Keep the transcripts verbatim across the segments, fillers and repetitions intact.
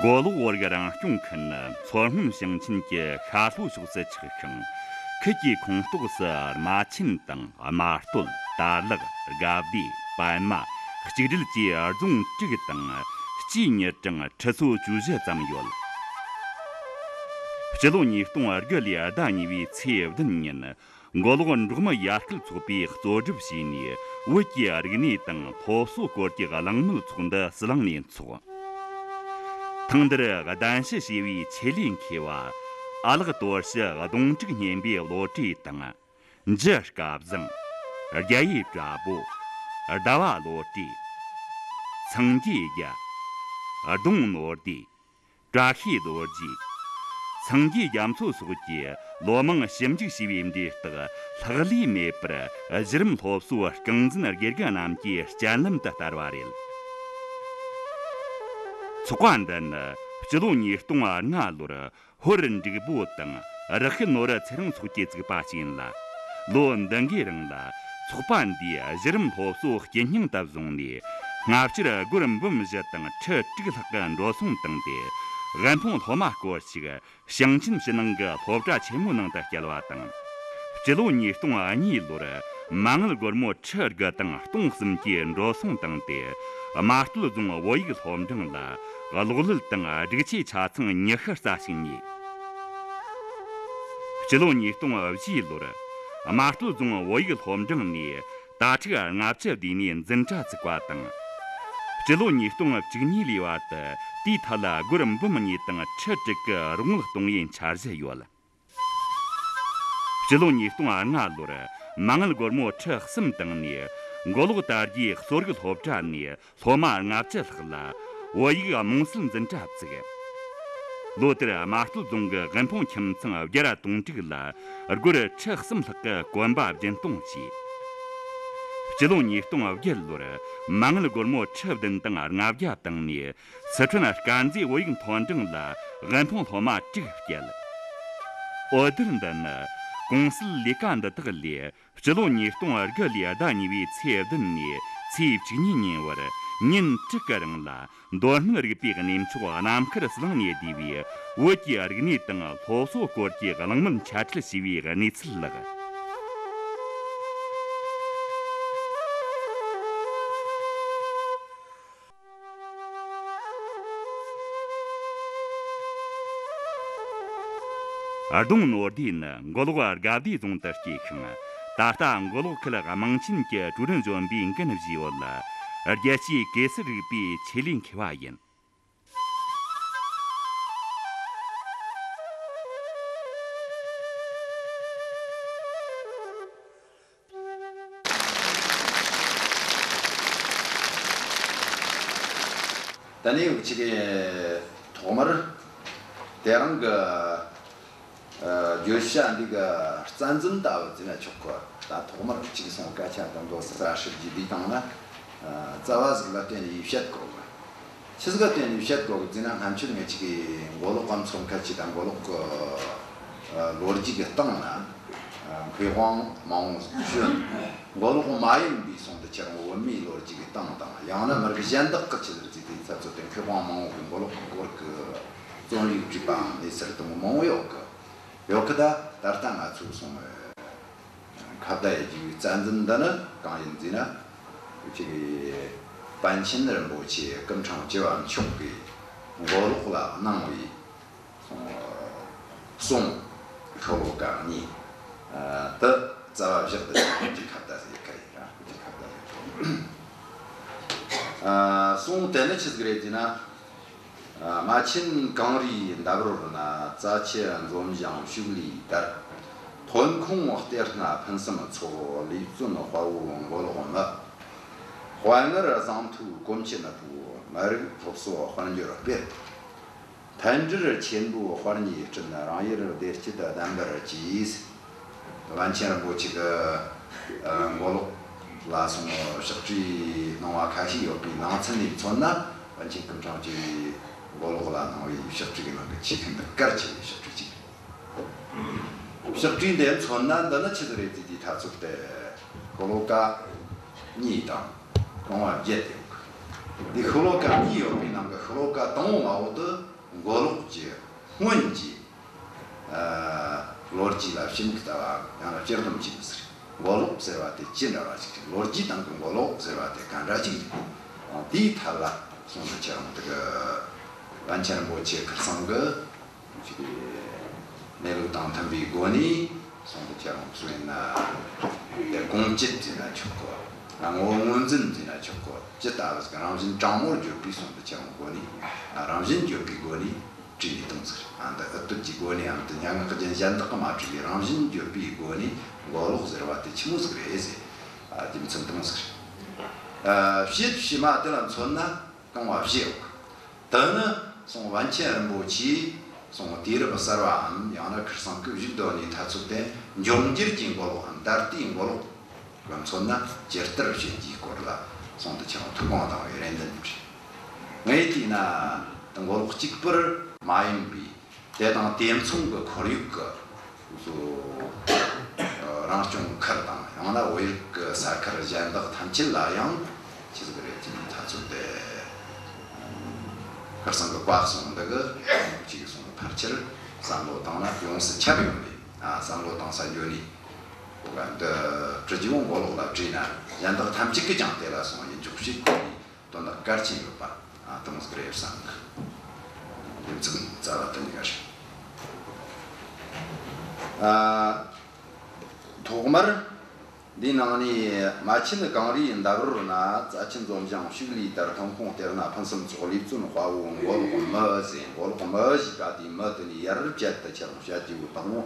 མགོ་ལོག་བོད་རིགས་རང་སྐྱོང་ཁུལ་ནི་མཚོ་སྔོན་ཞིང་ཆེན་གྱི་ཤར་ལྷོ་ཕྱོགས་སུ་ཆགས་ཤིང་། ཁུལ་གྱི་ཁོངས་གཏོགས་སུ་རྨ་ཆེན་དང་རྨ་སྟོད། དར་ལག། དགའ་བདེ། པདྨ། གཅིག་སྒྲིལ་བཅས་རྫོང་དྲུག་དང་། སྤྱིའི་མི་གྲངས་ཁྲི་ཚོ་བཅུ་བཞི་ཙམ་ཡོད། སྤྱི་ལོ་ཉིས་སྟོང་དགུ་ལོའི་ཟླ་གཉིས་པའི་ཚེས་བདུན་ཉིན། མགོ་ལོག་འབྲོག་མི་ཡར་སྐུལ་ཚོགས་པས་གཙོ་སྒྲུབ་བྱས་ནས། བོད་ཀྱི་རིག་གནས་དང་སློབ་གསོ་སྐོར་གྱི་གླེང་མོལ་ཚོགས་འདུ་ཟི་ལིང་ནས་འཚོགས། ཐེངས་འདིར་གདན་ཞུ་བྱས་པའི་ཆེད་ལས་མཁས་པ། ཨ་ལགས་དོར་ཞི་གདོང་དྲུག་སྙེམས་པའི་བློ་གྲོས་དང་། འཇུ་སྐལ་བཟང་། རྒྱ་ཡེ་བཀྲ་བྷོ། ཟླ་བ་བློ་གྲོས། སངས་རྒྱས་རྒྱལ། ལྡོང་ནོར་བདེ། བཀྲ་ཤིས་རྡོ་རྗེ། སངས་རྒྱས་རྒྱ་མཚོ་སོགས་ཀྱིས་ལོ་མང་ཞིབ་འཇུག་བྱས་པའི་འབྲས་རྟགས་ལྷག་ལུས་མེད་པར། གཞི་རིམ་སློབ་གསོའི་རྐང་འཛིན་དགེ་རྒན་རྣམས་ཀྱི་སྤྱན་ལམ་དུ་བསྟར་བ་རེད། ཚོགས་པ་འདི་ནི་སྤྱི་ལོ་ཉིས་སྟོང་ལྔ་ལོར་ཧོར་འབྲུག་པོ་དང་ར་ཤུལ་ནོར་ཚེ་རིང་སོགས་ཀྱིས་བཙུགས་པ་ཞིག་ཡིན་ལ། ལོ་འདི་འགའི་རིང་ལ་ཚོགས་པ་འདིས་གཞི་རིམ་སློབ་གསོ་དཀྱིལ་སྙིང་དུ་བཟུང་ནས། སྔ་ཕྱིར་སྒོར་འབུམ་བཞི་དང་ཁྲི་དྲུག་ལྷག་གི་འགྲོ་སོང་བཏང་སྟེ། དབུལ་ཕོངས་སློབ་མ་སྐོར་ཞིག་ཞིང་ཆེན་ཕྱི་ནང་གི་སློབ་གྲྭ་ཆེན་མོའི་ནང་དུ་བསྐྱལ་བ་དང་། སྤྱི་ལོ་ཉིས་སྟོང་གཉིས་ལོར་མ་དངུལ་སྒོར་མོ་ཁྲི་དགུ་དང་སྟོང་གསུམ་གྱི་འགྲོ་སོང་བཏང་སྟེ། རྨ་སྟོད་རྫོང་བོད་ཡིག་སློབ་འབྲིང་ལ་གློག་ཀླད་དང་སྒྲིག་ཆས་ཆ་ཚང་ཉི་ཤུ་རྩ་གཅིག་ཉོས། སྤྱི་ལོ་ཉིས་སྟོང་བཞིའི་ལོར་རྨ་སྟོད་རྫོང་བོད་ཡིག་སློབ་འབྲིང་ནས་དྭ་ཕྲུག་ལྔ་བཅུ་བསྡུས་ནས་འཛིན་གྲྭ་བཙུགས་པ་དང་། སྤྱི་ལོ་ཉིས་སྟོང་བཅུ་གཉིས་ལོའི་བར་དུ་དེའི་ཐད་ལ་སྒོར་འབུམ་གཉིས་དང་ཁྲི་དྲུག་གི་རོགས་དངུལ་གཏོང་བའི་འཆར་གཞི་ཡོད། སྤྱི་ལོ་ཉིས་སྟོང་ལྔ་ལོར་མ་དངུལ་སྒོར་མོ་ཁྲི་གསུམ་བཏང་ནས། མགོ་ལོག་དར་རྒྱས་གསོ་རིག་སློབ་གྲྭ་ནས་སློབ་མ་ལྔ་བཅུ་ལྷག་ལ་བོད་ཡིག་རྨོངས་སེལ་འཛིན་གྲྭ་བཙུགས། ལོ་དེར་རྨ་སྟོད་རྫོང་གི་དབུལ་ཕོངས་ཁྱིམ་ཚང་བརྒྱ་ར་དོན་དྲུག་ལ་སྒོར་ཁྲི་གསུམ་ལྷག་གི་གོན་པ་སྦྱིན་གཏོང་བྱས། སྤྱི་ལོ་ཉིས་སྟོང་བརྒྱད་ལོར་མ་དངུལ་སྒོར་མོ་ཁྲི་བདུན་དང་ལྔ་བརྒྱ་བཏང་ནས། སི་ཁྲོན་དཀར་མཛེས་བོད་ཡིག་མཐོ་འབྲིང་ལ་དབུལ་ཕོངས་སློབ་མ་དྲུག་བསྐྱལ། འོད་སྡེར་འདི་ནི་གོང་གསལ་ལས་ཀ་འདི་དག་ལས། སྤྱི་ལོ་ཉིས་སྟོང་དགུ་ལོའི་ཟླ་གཉིས་པའི་ཚེས་བདུན་ནས་ཚེས་བཅུ་གཉིས་ཉིན་བར་ཉིན་དྲུག་གི་རིང་ལ། མདོ་སྨད་རིག་པའི་གནས་མཆོག་རྣམ་དཀར་ཟི་ལིང་ནས་བསྡུས་པའི་བོད་ཀྱི་རིག་གནས་དང་སློབ་གསོ་སྐོར་གྱི་གླེང་མོལ་འཆད་ཁྲིད་བྱས་པའི་གནས་ཚུལ་ལགས། ལྡོང་ནོར་བདེ་ནི་མགོ་ལོག་དགའ་བདེ་རྫོང་དུ་སྐྱེས་ཤིང་། ད་ལྟ་མགོ་ལོག་ཁུལ་དམངས་ཆེན་གྱི་ཀྲུའུ་རིན་གཞོན་པའི་འགན་བཞེས་ཡོད་ལ། རྒྱལ་སྤྱིའི་གེ་སར་རིག་པའི་ཆེད་ལས་མཁས་པ་ཡིན། ད་ནི་འུ་ཅག་གིས་ཐོག་མར་དེ་རིང་གི་ཨ་བརྗོད་བྱ་འདི་གི་རྩ་འཛིན་ལྟ་བུ་བརྩིས་ན་ཆོག་གི། ད་ཐོག་མར་གཅིག་སོང་སྐད་ཆ་འདི་མདོ་རྩ་ཧྲིལ་གྱིས་བསྡུས་བཏང་ན། ཨ་རྩ་བ་ཟིག་ལ་བརྟེན་ནས་བཤད་དགོས་གི། ཆི་ཟིག་ག་བརྟེན་ནས་བཤད་དགོས་གི་བརྩིས་ན། སྔ་ཕྱིར་ངེད་ཅག་གིས་མགོ་ལོག་གི་མཚོན་ཁ་ཅིག་དང་མགོ་ལོག་གི་ཨ་ལོ་རྒྱུས་ཀྱི་སྟེང་ན། ཨ་མཁས་དབང་མང་བོ་ཟིག་བྱོན། མགོ་ལོག་མ་ཡིན་པའི་སོང་དུ་ཁྱེད་རང་བོད་མིའི་ལོ་རྒྱུས་ཀྱི་སྟེང་དང་། ཡང་ན་མི་རིགས་གཞན་དག་གི་ཆི་ཟིག་བརྩིས་ཏེ་ཚབ་ཚུལ་དེ་མཁས་དབང་མང་བོ་གིས་མགོ་ལོག་གི་སྐོར་གྱི་རྩོམ་ཡིག་བྲིས་པའང་གནས་ཚུལ་དེ་མོ་མང་བོ་ཡོད་གི། ཡོད་གི། ད་ད་ལྟ་ང་ཚོ་སོང་ཁ་བརྡ་ཡེད་རྒྱུའི་རྩ་འཛིན་འདི་ནི་གང་ཡིན་ཟེར་ན། ཅིག་པཎ་ཆེན་རིན་པོ་ཆེ་སྐུ་ཕྲེང་བཅུ་བ་མཆོག་གིས་མགོ་ལོག་ལ་གནང་བའི་གསུང་ཤོ་ལོ་ཀ་གཉིས་དེ་རྩ་བ་བཞག་སྟེ་ཁོང་གི་ཁ་བརྡ་ཟེར་གི་ཡིན་ར། ཁོང་གི་ཁ་བརྡ་ཟེར། གསུང་དེ་ནི་ཆི་ཟིག་རེད་ཟེར་ན། རྨ་ཆེན་གངས་རིའི་འདབས་རོལ་ན། རྩྭ་ཆུ་འཛོམས་ཞིང་ཕྱུགས་ལས་དར། ཐོན་ཁུངས་གཏེར་སྣ་ཕུན་སུམ་ཚོགས། ལུས་བཙོན་དཔའ་བོ་མགོ་ལོག་མི། དཔའ་ངར་གཟེངས་མཐོའི་གོམ་ཁྱི་ནུ་བོ། མི་རིགས་སློབ་གསོ་དཔལ་འབྱོར་སྤེལ། མཐུན་སྒྲིལ་ཆེན་པོའི་དཔལ་གཉིས་བསྐྲུན། རང་ཡུལ་བདེ་སྐྱིད་ལྡན་པར་གྱིས། པཎ་ཆེན་རིན་པོ་ཆེ་གི་ཨ་མགོ་ལོག་ལ་སོང་ཕྱག་བྲིས་གནང་བ་ཁ་ཤས་ཡོད་པའི་ནང་ཚན་ནས་མཚོན་ན། པཎ་ཆེན་སྐུ་ཕྲེང་བཅུ་བའི་མགོ་ལོག་ལ་གནང་བའི་ཕྱག་བྲིས་ཀྱི་ནང་གི་ཆེས་ཤིན་ཏུ་གལ་ཆེ་བའི་ཕྱག་བྲིས་གཅིག། ཕྱག་བྲིས་འདི་མཚོན་ན་འདི་ནི་ཆི་ཟིག་རེད་ཟེར་དུས་ཐ་ཚིག་དེ་ཤོ་ལོ་ཀ་གཉིས་དང་རྐང་བ་བརྒྱད་ཡོད་གི། འདི་ཤོ་ལོ་ཀ་གཉིས་ཡོད་པའི་ནང་གི་ཤོ་ལོ་ཀ་དང་པོ་མ་འོག་ཏུ། མགོ་ལོག་གི་སྔོན་གྱི་ཨ་ལོ་རྒྱུས་ལ་ཕྱི་མིག་ལྟ་བའམ་ཡང་ན་སྤྱིར་བསྡོམས་བྱས་ནས་ཟེར། མགོ་ལོག་ཟེར་བ་དེ་ཅི་འདྲ་བ་ཞིག་རེད། ལོ་རྒྱུས་སྟེང་གི་མགོ་ལོག་ཟེར་བ་དེ་ག་འདྲ་ཞིག་རེད། འོ་དེའི་ཐད་ལ་གསུང་དུ་ཁྱེད་རང་དེ་གི་པཎ་ཆེན་རིན་པོ་ཆེ་ཁར་སང་གི་ཅིག་གནས་ལུགས་དང་མཐུན་པའི་སྒོ་ནས་གསུང་དུ་ཁྱེད་རང་སུ་ཡིན་ན་དེ་དགོངས་བཅད་ཟེར་ན་ཆོག་གོ། ངོ་བོ་ངོས་འཛིན་ཟེར་ན་ཆོག་གོ། ཇི་ལྟ་བུ་ཟིག་རང་བཞིན་དྲང་མོར་བརྗོད་པའི་གསུང་དུ་ཁྱེད་རང་སྒོ་ནས། རང་བཞིན་བརྗོད་པའི་སྒོ་ནས་བྲིས་ནས་བཏང་ཟིག་ཨ་འདི་ཨུ་ཏུ་གི་སྒོ་ནས་ཨ་འདི་སྙན་ངག་རྒྱན་གཞན་དག་གིས་མ་བྲིས་པའི་རང་བཞིན་བརྗོད་པའི་སྒོ་ནས་མགོ་ལོག་ཟེར་བ་དེ་ཆི་མོ་ཟིག་རེད་ཟེར། ཨ་རྒྱུ་མཚན་དེ་མོ་ཟིག་རེད། ཨ་བཤད་བཤད་མ་དེ་ལ་མཚོན་ན་རྐང་བ་བཞི་ཡོད། དེ་ནི་སོང་པཎ་ཆེན་རིན་པོ་ཆེས་སོང་དུས་རབས་གསར་བའམ་ཡང་ན་ཁར་སང་གི་བཞུགས་སྡོད་གནས་ཐ་ཚོད་དེ་འབྱུང་འགྱུར་གྱི་མགོ་ལོག་གམ་ད་ལྟའི་མགོ་ལོག་གི་མཚོན་ན་ཇི་ལྟར་བཤད་རྒྱུའི་སྐོར་ལ་གསུང་དུ་ཁྱེད་རང་ཐུགས་དགོངས་དང་བའི་རེ་འདུན་ཞུ། ངས་བལྟས་ན་དེ་མགོ་ལོག་གཅིག་པུར་མ་ཡིན་པའི་དེ་དང་དེ་མཚུངས་ཀྱི་ཁོར་ཡུག་གི་སོ་རང་སྐྱོང་ཁུལ་དང་ཡང་ན་བོད་ཡུལ་གྱི་ས་ཁུལ་གཞན་དག་ཐམས་ཅད་ལ་ཡང་ཆི་ཟིག་རེད་ཅེ་ན་ཐ་ཚོད་དེ། ཁར་སང་གི་བཀའ་གསུང་འདི་གི་གཅིག་གསུང་ཕལ་ཆེར་བསམ་བློ་བཏང་ན་ཡོངས་སུ་ཁྱབ་ཡོང་ནས། ཨ་བསམ་བློ་བཏང་ས་འགྱོ་ནས་གོ་ག་འདི་བྲི་རྒྱུ་བོ་མགོ་ལོག་ལ་བྲིས་ན་གཞན་དག་ཐམས་ཅད་ཀྱིས་ཀྱང་དེ་ལ་སོང་ཡིད་འཇོག་བྱེད་དགོས་ནས་དོན་དག་གལ་ཆེན་ཡོད་པ། ཨ་དེ་མོ་ཟིག་རེད་བསམ་གི། རྒྱུ་མཚན་རྩ་བ་དེ་གཉིས་ཀ་རེད། ཨ་ཐོག་མར། འདིའི་ནང་ནས་མ་ཆེན་གངས་རིའི་འདབས་རོལ་ན། རྩྭ་ཆེན་འཛོམས་ཞིང་ཕྱུགས་ལུས་དར། ཐོན་ཁུངས་གཏེར་ན་ཕུན་སུམ་ཚོགས། ལས་བརྩོན་དཔའ་བོ་མགོ་ལོག་མི་ཟེར། མགོ་ལོག་མི་ཞེས་པ་དེའི་མི་དེ་ནས་ཡར་བཅད་དེ་ཁྱེད་རང་བཤད་རྒྱུ་བོ་དང་པོ།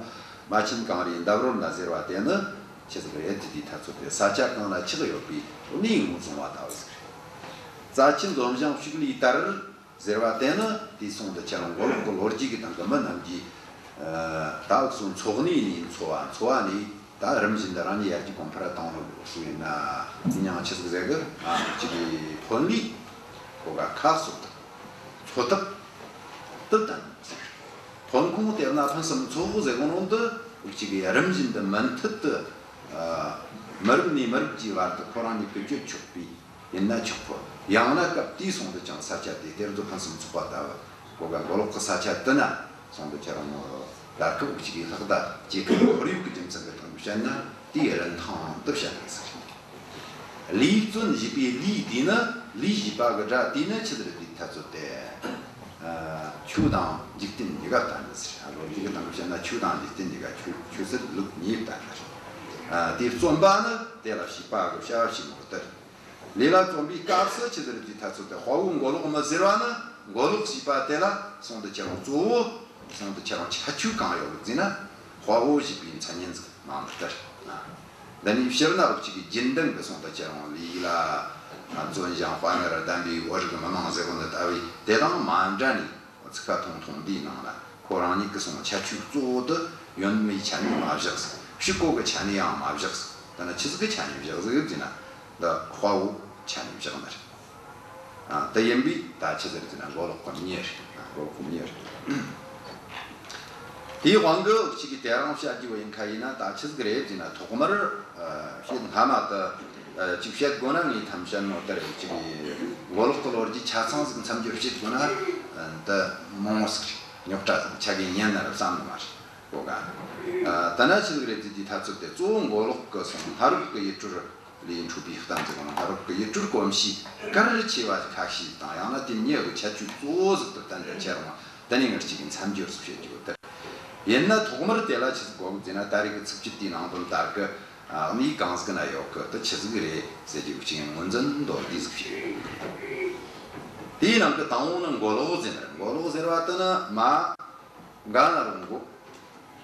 མ་ཆེན་གངས་རིའི་འདབས་རོལ་ན་ཟེར་བ་དེ་ནི་ཆི་ཟིག་རེད་དེ། དེའི་ཐ་ཚོད་དེ་ས་ཆ་གང་ལ་ཆགས་ཡོད་པའི་གནས་ངོས་བཟུང་བ་ལྟ་བུ་ཟིག་རེད། རྩྭ་ཆེན་འཛོམས་ཞིང་ཕྱུགས་ལུས་དར། ཟེར་བ་དེ་ནི་དེའི་གསུང་དུ་ཁྱེད་རང་མགོ་ལོག་གི་ལོ་རྒྱུས་ཀྱི་སྟེང་གི་མི་རྣམས་ཀྱིས། ཨ་ད་འུ་ཚོ་འཚོ་གནས་ནས་འཚོ་བ། འཚོ་བ་ནས་ད་རིམ་བཞིན་དུ་རང་ཉིད་ཡར་རྒྱས་གོང་འཕེལ་བཏང་རོགས་སུ་ཡིན་ན། དེ་མྱིང་ཆི་ཟིག་ཟེར་གི། ཨ་གཅིག་གི་ཐོན་ལས་གོ་ག་ཁ་གསོ་ཐབས། འཚོ་ཐབས་དེ་བསྟན་ཟེར། ཐོན་ཁུངས་གཏེར་ན་ཕུན་སུམ་ཚོགས་ཟེར་གོ་ནོ་འདི་གཅིག་གི་རིམ་བཞིན་དུ་མུ་མཐུད་དུ། ཨ་མི་རབས་ནས་མི་རབས་ཀྱི་བར་དུ་ཁོ་རང་ཉིད་ཀྱིས་སྤྱོད་ཆོག་པའི། ཡིན་ན་ཆོག་གོ། ཡང་ན་སྐབས་དེའི་སོང་དུ་ཀྱང་ས་ཆ་དེ་གཏེར་མཛོད་ཕུན་སུམ་ཚོགས་པ་ལྟ་བུ་གོ་ག་མགོ་ལོག་གི་ས་ཆ་དེ་ན་སོང་དུ་ཁྱེད་རང་ད་སྐབས་གཅིག་གི་ལྷག་ད་སྐྱེ་ཁམས་ཁོར་ཡུག་གི་རྒྱུ་མཚན་གྱི་སྟེང་དུ་བཤད་ན་དེའི་རིན་ཐང་དུ་བཤད་ནས་ཟེར། ལས་བརྩོན་ཞེས་པའི་ལས་དེ་ནི། ལས་ཞེས་པ་གི་སྒྲ་དེ་ནི་ཆི་ཟིག་རེད་དེའི་ཐ་ཚོད་དེ། ཨ་ཆོས་དང་འཇིག་རྟེན་གཉིས་ཀ་བསྟན་ནས་ཟེར། ཨ་ལོ་རྒྱུས་ཀྱི་སྟེང་དུ་བཤད་ན་ཆོས་དང་འཇིག་རྟེན་གཉིས་ཀ། ཆོས་ཆོས་སྲིད་ལུགས་གཉིས་བསྟན་ནས་ཟེར། ཨ་དེ་བརྩོན་པ་ནི་དེ་ལ་བྱེད་པ་གི་བྱ་བ་བྱེད་ནོ་དེ་རེད། ལས་ལ་བརྩོན་པའི་སྐབས་སུ་ཆི་ཟིག་རེད་དེའི་ཐ་ཚོད་དེ། དཔའ་བོ་མགོ་ལོག་མི་ཟེར་བ་ནི་མགོ་ལོག་ཞེས་པ་དེ་ལ་སོང་དུ་ཁྱེད་རང་གཙོ་བོ་སོང་དུ་ཁྱེད་རང་ཁྱད་ཆོས་གང་ཡོད་ཟེར་ན། དཔའ་བོ་ཞེས་པའི་མཚན་ཉིད་ཟིག་ནང་དུ་སྟེར། འདི་ནས་སྤྱིར་ན་འུ་ཅག་གི་རྒྱུན་ལྡན་གྱི་སོང་དུ་ཁྱེད་རང་ལུས་ལ། ཨ་བརྩོན་ཞིང་དཔའ་ངར་ལྡན་པའི་བོད་རིགས་མི་མང་ཟེར་གོ་ནི་ལྟ་བུའི་དེ་དང་མ་འདྲ་ནས། ཚིག་ཁ་ཐུང་ཐུང་འདིའི་ནང་ན་ཁོ་རང་ཉིད་ཀྱི་སོང་ཁྱད་ཆོས་གཙོ་བོ་དེ་ཡོན་མེད་ཆ་ནས་མ་བཞག་ཟིག་ཕྱུག་པོ་གི་ཆ་ནས་ཡང་མ་བཞག་ཟིག་དེ་ན་ཆི་ཟིག་གི་ཆ་ནས་བཞག་ཟིག་ཡོད་ཟེར་ན། འདི་དཔའ་བོ་ཆ་ནས་བཞག་ནི་རེད། ཨ་དེ་ཡིན་པས་ད་ཆི་ཟེར་ཟེར་ན་མགོ་ལོག་གི་མྱི་རེད། མགོ་ལོག་གི་མྱི་རེད། དེའི་དབང་གིས་འུ་ཅག་གིས་དེ་རིང་བཤད་རྒྱུ་བོ་ཡིན་ཁ་ཡིན་ན། ད་ཆི་ཟིག་རེད་ཟེར་ན། ཐོག་མར་ཨ་བཤད་སྔ་མ་དེ་ཨ་ཅིག་བཤད་དགོས་ན་ངས་ཐམས་ཅད་ནོར་ལྟར་འུ་ཅག་གིས་མགོ་ལོག་གི་ལོ་རྒྱུས་ཆ་ཚང་ཟིག་མཚམས་སྦྱོར་བྱེད་དགོས་ན། ཨ་འདི་མང་བོ་ཟིག་རེད། རྙོག་དྲ་ཟིག་ཆ་གི་ཉན་ན་ར་བསམ་ནི་མ་རེད། གོ་ག་ཨ་ད་ན་ཆི་ཟིག་རེད་ཟེར་དུས་ཐ་ཚོད་དེ་གཙོ་བོ་མགོ་ལོག་གི་སོང་སྔ་རབས་ཀྱི་ཡུལ་སྲོལ་ལས་འཕྲོས་པའི་གཏམ་ཟེར་གོ་ནོ། སྔ་རབས་ཀྱི་ཡུལ་སྲོལ་གོམས་གཤིས་གལ་ཆེ་བ་ཁ་ཤས་དང་། ཡང་ན་དེ་མྱི་གི་ཁྱད་ཆོས་གཙོ་བོ་ཟིག་ཏུ་བསྟན་རྒྱུ་ཆེ་རུང་བ། དེ་ནས་ངར་གཅིག་གི་མཚམས་སྦྱོར་སུ་བྱེད་རྒྱུ་དེ་ཡིན་ན། ཐོག་མར་དེ་ལ་ཆི་ཟིག་གོ་གི་ཟེར་ན། ད་རེས་ཀྱི་ཚིགས་བཅད་དེའི་ནང་དོན་ལྟར་གི་ཨ་གནས་གང་ཟིག་ན་ཡོད་གི། དེ་ཆི་ཟིག་རེད་ཟེར་རྒྱུ་གཅིག་ངོས་འཛིན་མདོར་བསྡུས་ཟིག་བྱེད། དེའི་ནང་གི་དང་པོ་ནི་མགོ་ལོག་ཟེར་ནི་རེད། མགོ་ལོག་ཟེར་བ་དེ་ནི་མ། འགའ་ན་རོ་མགོ།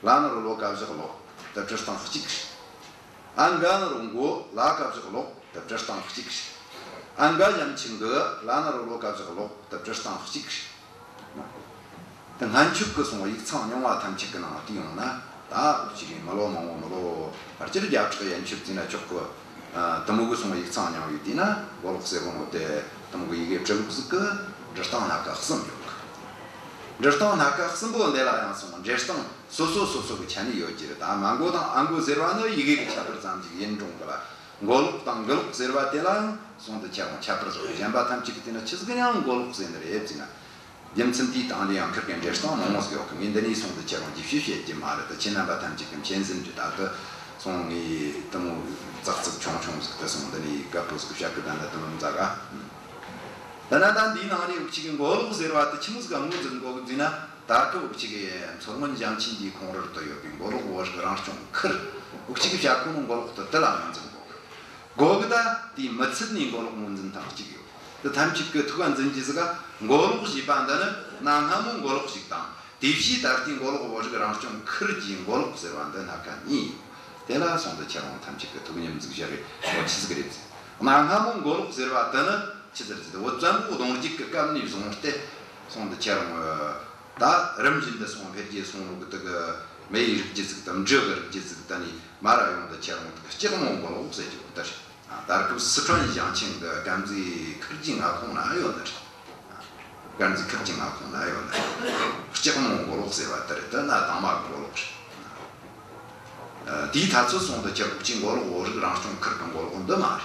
ལ་ན་རོ་ལོ་ཀ་བཞག་ལོག་དེ་བྲི་སྟངས་གཅིག་རེད། ཨ་འགའ་ན་རོ་མགོ། ལ་ཀ་བཞག་ལོག་དེ་བྲི་སྟངས་གཅིག་རེད། ཨ་འགའ་ཡམ་ཆེན་གི། ལ་ན་རོ་ལོ་ཀ་བཞག་ལོག་དེ་བྲི་སྟངས་གཅིག་རེད། དེ་སྔན་ཆད་ཀྱི་སོང་ཡིག་ཚང་རྙིང་བ་ཐམས་ཅད་ཀྱི་ནང་བལྟས་ཡོང་ན། ད་འུ་ཅག་གི་མི་ལོ་མང་བོ། མི་ལོ་ཕལ་ཆེར་བརྒྱ་ཕྲག་ཡན་ཆད་ཟེར་ན་ཆོག་གི། ཨ་དེ་མོ་གི་སོང་ཡིག་ཚང་རྙིང་བའི་དེ་ན་མགོ་ལོག་ཟེར་གོ་ནོ་དེ་དེ་མོ་གི་ཡི་གེ་བྲི་ལུགས་ཟིག་གི་འབྲི་སྟངས་སྣ་ཁ་གསུམ་ཡོད་གི། འབྲི་སྟངས་སྣ་ཁ་གསུམ་པོ་འདི་ལ་ཡང་སོང་འབྲི་སྟངས་སོ་སོ་སོ་སོ་གི་ཆ་ནས་ཡོད་རྒྱུ་རེད། ད་མ་མགོ་དང་ཨ་མགོ་ཟེར་བ་ནི་ཡི་གེ་གི་ཁྱད་པར་ཙམ་ཞིག་ཡིན་རུང་གི་ལ། མགོ་ལོག་དང་མགུ་ལོག་ཟེར་བ་དེ་ལའང་སོང་དུ་ཁྱེད་རང་ཁྱད་པར་བཟོ། གཞན་པ་ཐམས་ཅད་ཀྱིས་བལྟས་ན་ཆི་ཟིག་ཡང་མགོ་ལོག་ཟེར་ནི་རེད་ཟེར་ན། རྒྱུ་མཚན་དེའི་སྟེང་ནས་ཡང་ཁིར་གི་འགྲེལ་སྟངས་མང་བོ་ཟིག་ཡོད་གི། ངས་འདི་ནས་སོང་དུ་ཁྱེད་རང་རྒྱས་བཤད་བྱེད་རྒྱུ་མ་རེད། ད་ཁྱེད་རྣམ་པ་ཐམས་ཅད་ཀྱི་མཁྱེན་ཟིན་གྱི། ད་དུ་སོང་ངས་དེ་མོ་ཙག་ཙིག་ཆུང་ཆུང་ཟིག་ཏུ་སོང་འདི་ནས་རྒད་པོ་ཟིག་བཤད་གི། ད་ནི་དེ་མོ་མཛད་ག། ད་ན་ད་འདིའི་ནང་ནས་འུ་ཅག་གི་མགོ་ལོག་ཟེར་བ་དེ་ཆི་མོ་ཟིག་ག་ངོས་འཛིན་དགོས་གི་ཟེར་ན། ད་གི་འུ་ཅག་གི་མཚོ་སྔོན་ཞིང་ཆེན་འདིའི་ཁོངས་རོལ་དུ་ཡོད་པའི་མགོ་ལོག་བོད་རིགས་རང་སྐྱོང་ཁུལ། འུ་ཅག་གི་བཤད་ཁོ་ནི་མགོ་ལོག་དེ་དེ་ལ་ངོས་འཛིན་དགོས་གི། གོ་གི། ད་དེའི་མི་ཚད་ནས་མགོ་ལོག་ངོས་འཛིན་སྟངས་གཅིག་ཡོད། དེ་ཐམས་ཅད་ཀྱི་ཐུགས་ཀ་འཛིན་རྒྱུ་ཟིག་ག། མགོ་ལོག་ཞེས་པ་འདི་ནི་གནའ་སྔ་མོ་མགོ་ལོག་ཞིག་དང་། དེ་བཞིན་ད་ལྟའི་མགོ་ལོག་བོད་རིགས་རང་སྐྱོང་ཁུལ་གྱི་མགོ་ལོག་ཟེར་བ་འདི་སྣ་ཁ་གཉིས་ཡོད། དེ་ལ་སོང་དུ་ཁྱེད་རང་ཐམས་ཅད་ཀྱི་ཐུགས་མཉམ་ཟིག་བཞག་གི། འོ་ཆི་ཟིག་རེད་ཟེར། གནའ་སྔ་མོ་མགོ་ལོག་ཟེར་བ་དེ་ནི་ཆི་ཟེར་ཟེར། བོད་བཙན་པོ་གདུང་རྒྱུད་ཀྱི་སྐབས་ནས་བཟུང་སྟེ་སོང་དུ་ཁྱེད་རང་ད་རིམ་བཞིན་དུ་སོང་འཕེལ་རྒྱས་སོང་ནོ་གི། དེ་གི་མི་ཡི་རིགས་རྒྱུད་ཟིག་དང་། འབྲུ་གི་རིགས་རྒྱུད་ཟིག་དེ་ནས་མར་ར་ཡོང་དུ་ཁྱེད་རང་དེ་གི་ལྕགས་མོ་མགོ་ལོག་ཟེར་རྒྱུ་དེ་རེད། ད་སྐབས་སི་ཁྲོན་ཞིང་ཆེན་གི་དཀར་མཛེས་ཁུལ་གྱི་མངའ་ཁོངས་ན་ཡོད་ནི་རེད། དཀར་མཛེས་ཁུལ་གྱི་མངའ་ཁོངས་ན་ཡོད་ནི་རེད། ལྕགས་མོ་མགོ་ལོག་ཟེར་བ་དེ་རེད། དེ་ན་དང་མ་གི་མགོ་ལོག་རེད། ཨ། དེའི་ཐ་ཚོད་སོང་དུ་ཁྱེད་རང་གི་མགོ་ལོག་བོད་རིགས་རང་སྐྱོང་ཁུལ་གྱི་མགོ་ལོག་འདི་མ་རེད།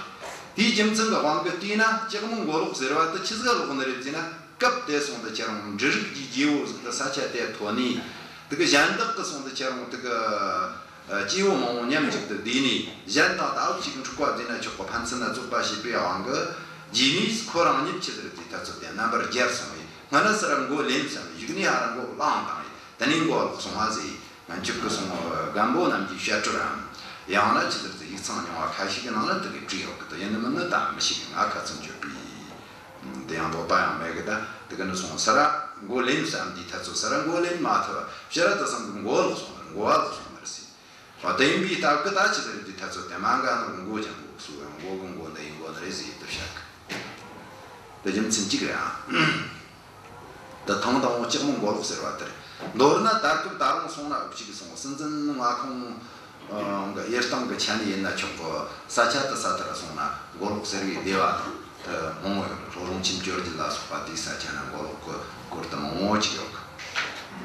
དེའི་རྒྱུ་མཚན་གྱི་དབང་གིས་བལྟས་ན་ལྕགས་མོ་མགོ་ལོག་ཟེར་བ་དེ་ཆི་ཟིག་ག་ལོག་ནི་རེད་ཟེར་ན། སྐབས་དེ་སོང་དུ་ཁྱེད་རང་འབྲུ་རིགས་ཀྱི་རྒྱལ་པོ་ཟིག་དེ་ས་ཆ་དེ་ཐོན་ནས། དེ་གི་གཞན་དག་གི་སོང་དུ་ཁྱེད་རང་དེ་གི། ཨ། སྐྱེ་བོ་མང་བོ་མཉམ་གཅིག་ཏུ་བསྡུས་ནས། གཞན་དང་ད་འུ་ཅག་གི་འཁྲུག་པ་བསྡུས་ན་ཆོག་པ་ཕན་ཚུན་ན་རྩོད་པ་བྱས་པའི་དབང་གིས། རྗེས་ནས་ཁོ་རང་ཉིད་ཆི་ཟིག་རེད་ཟེར། ད་ཚོད་དེ་རྣམ་པར་རྒྱལ་སོང་བས། སྔ་ན་སི་ར་མགོ་ལེན་བསམ། གཞུག་ནས་ཧ་ར་མགོ་བླངས་བཏང་བས། དེ་ནས་མགོ་ལོག་སོང་བ་ཟེར། ང་ཆོ་གི་སོང་རྒན་པོ་རྣམས་ཀྱིས་བཤད་སྲོལ་རམ། ཡང་ན་ཆི་ཟིག་རེད་ཟེར། ཡིག་ཚང་རྙིང་བ་ཁ་ཤས་ཀྱི་ནང་ན་དེ་གི་བྲིས་ཡོད་གི། དེ་ཡིན་ནི་མིན་ནི་ད་མི་ཤེས་གི། ང་ཁ་ཚོན་གཅོད་པའི་དེ་ཡང་དོགས་པ་ཡང་མེད་གི། ད་དེ་གི་ནི་སོང་སི་ར་མགོ་ལེན་བསམ། དེའི་ཐ་ཚོད་སི་ར་མགོ་ལེན་མ་ཐུབ། ཕྱིར་ར་དེ་སང་གི་མགོ་ལོག་སོང་ནི། མགོ་བ་ལོག་སོང་ནི་རེད་ཟེར། འོ་དེ་ཡིན་པའི་སྟབས་ཀྱིས་ད་ཆི་ཟིག་རེད་ཟེར། ད་ཚོད་དེ་མ་འགའ་ནོར་མགོ་ཅན་པོ་སུ་ཡང་མགོ་གི་མགོ་འདི་ཡིན་དགོས་ནི་རེད་ཟེར་དེ་བཤད་གི། དེ་རྒྱུ་མཚན་གཅིག་རེད་ཨ། དེ་ཐེངས་དང་པོ་ལྕགས་མོ་མགོ་ལོག་ཟེར་བ་དེ་རེད། མདོར་ན་ད་སྐབས་ད་རུང་སོང་ན་འུ་ཅག་གི་སོང་སྲིད་འཛིན་མངའ་ཁོངས་གི་དབྱེ་སྟངས་གི་ཆ་ནས་ཡིན་ན་ཆོག་གི། ས་ཆ་དེ་ས་དེ་ར་སོང་ན་མགོ་ལོག་ཟེར་བའི་སྡེ་བ་དང་དེ་མང་བོ་ཡོད། ལྷོ་རོང་ཆེན་བཅོ་བརྒྱད་ལ་སོགས་པ་དེའི་ས་ཆ་ན་མགོ་ལོག་གི་སྐོར་དེ་མང་བོ་ཅིག་ཡོད་གི།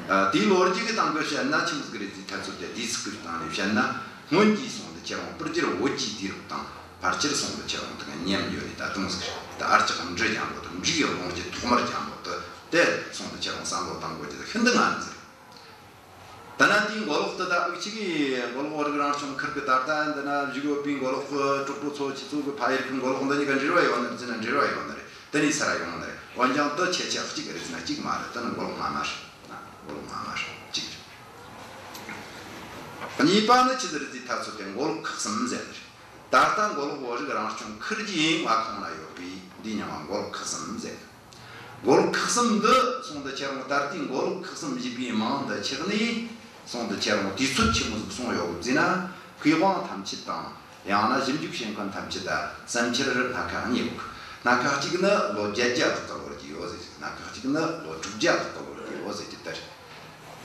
ཨ། དེའི་ལོ་རྒྱུས་ཀྱི་སྟེང་གི་བཤད་ན་ཆི་མོ་ཟིག་རེད་ཟེར། ད་ཚོད་དེ་དུས་ཚིགས་ཀྱི་སྟེང་ནས་བཤད་ན། སྔོན་གྱི་སོང་དུ་ཁྱེད་རང་སྤུ་རྒྱལ་བོད་ཀྱི་དུས་རབས་དང་། ཕལ་ཆེར་སོང་དུ་ཁྱེད་རང་དེ་གི་མཉམ་ཡོད་ནི་ད་དུང་ཟིག་རེད། ད་ཨ་ལྕགས་འབྲུ་ལྗང་པོ་དང་། འབྲུ་གི་རླུང་རྒྱུད་ཐོག་མར་ལྗང་པོ་དེ་དེ་སོང་དུ་ཁྱེད་རང་བསམ་བློ་བཏང་དགོས་རྒྱུ་དེ་ཤིན་ཏུ་ངན་ཟིག་རེད། ད་ན་དེའི་མགོ་ལོག་དེ་ད་འུ་ཅག་གི་མགོ་ལོག་བོད་རིགས་རང་སྐྱོང་ཁུལ་གི་ད་ལྟ་འདི་ན་བཞུགས་ཡོད་པའི་མགོ་ལོག་གི་གྲོགས་པོ་ཚོ་ཁྱེད་ཚོ་གི་ཕ་ཡུལ་གི་མགོ་ལོག་འདི་གཉིས་ཀ་འབྲེལ་བ་ཡོད་ནི་རེད་ཟེར་ན་འབྲེལ་བ་ཡོད་ནི་རེད། དེ་ནས་ས་ར་ཡོང་ནི་རེད། འོན་ཀྱང་དེ་ཁྱད་ཆོས་གཅིག་རེད་ཟེར་ན་གཅིག་མ་རེད། དེ་ནི་མགོ་ལོག་སྔ་མ་རེད། ན་མགོ་ལོག་སྔ་མ་རེད། གཅིག་རེད། གཉིས་པ་ནི་ཆི་ཟིག་རེད་ཟེར། ད་ཚོད་དེ་མགོ་ལོག་ཁག་གསུམ་ཟེར་ནི་རེད། ད་ལྟ་མགོ་ལོག་བོད་རིགས་རང་སྐྱོང་ཁུལ་གྱི་མངའ་ཁོངས་ན་ཡོད་པའི་འདི་མཉམ་པ་མགོ་ལོག་ཁག་གསུམ་ཟེར། མགོ་ལོག་ཁག་གསུམ་འདི་སོང་དུ་ཁྱེད་རང་ད་ལྟའི་མགོ་ལོག་ཁག་གསུམ་ཞེས་པའི་མིང་འདི་ཆགས་ནས་སོང་དུ་ཁྱེད་རང་དུས་ཚོད་ཆི་མོ་ཟིག་སོང་ཡོད་གི་ཟེར་ན། མཁས་དབང་ཐམས་ཅད་དང་། ཡང་ན་ཞིབ་འཇུག་བྱེད་མཁན་ཐམས་ཅད་ད་བསམ་འཆར་སྣ་ཁ་གཉིས་ཡོད་གི། སྣ་ཁ་གཅིག་ནི་ལོ་བརྒྱད་བརྒྱ་ལྷག་གི་ལོ་རྒྱུས་ཡོད་ཟེར་གི། སྣ་ཁ་གཅིག་ནི་ལོ་དྲུག་བརྒྱ་ལྷག་གི་ལོ་རྒྱུས་ཡོད་ཟེར་གི། དེ་རེད།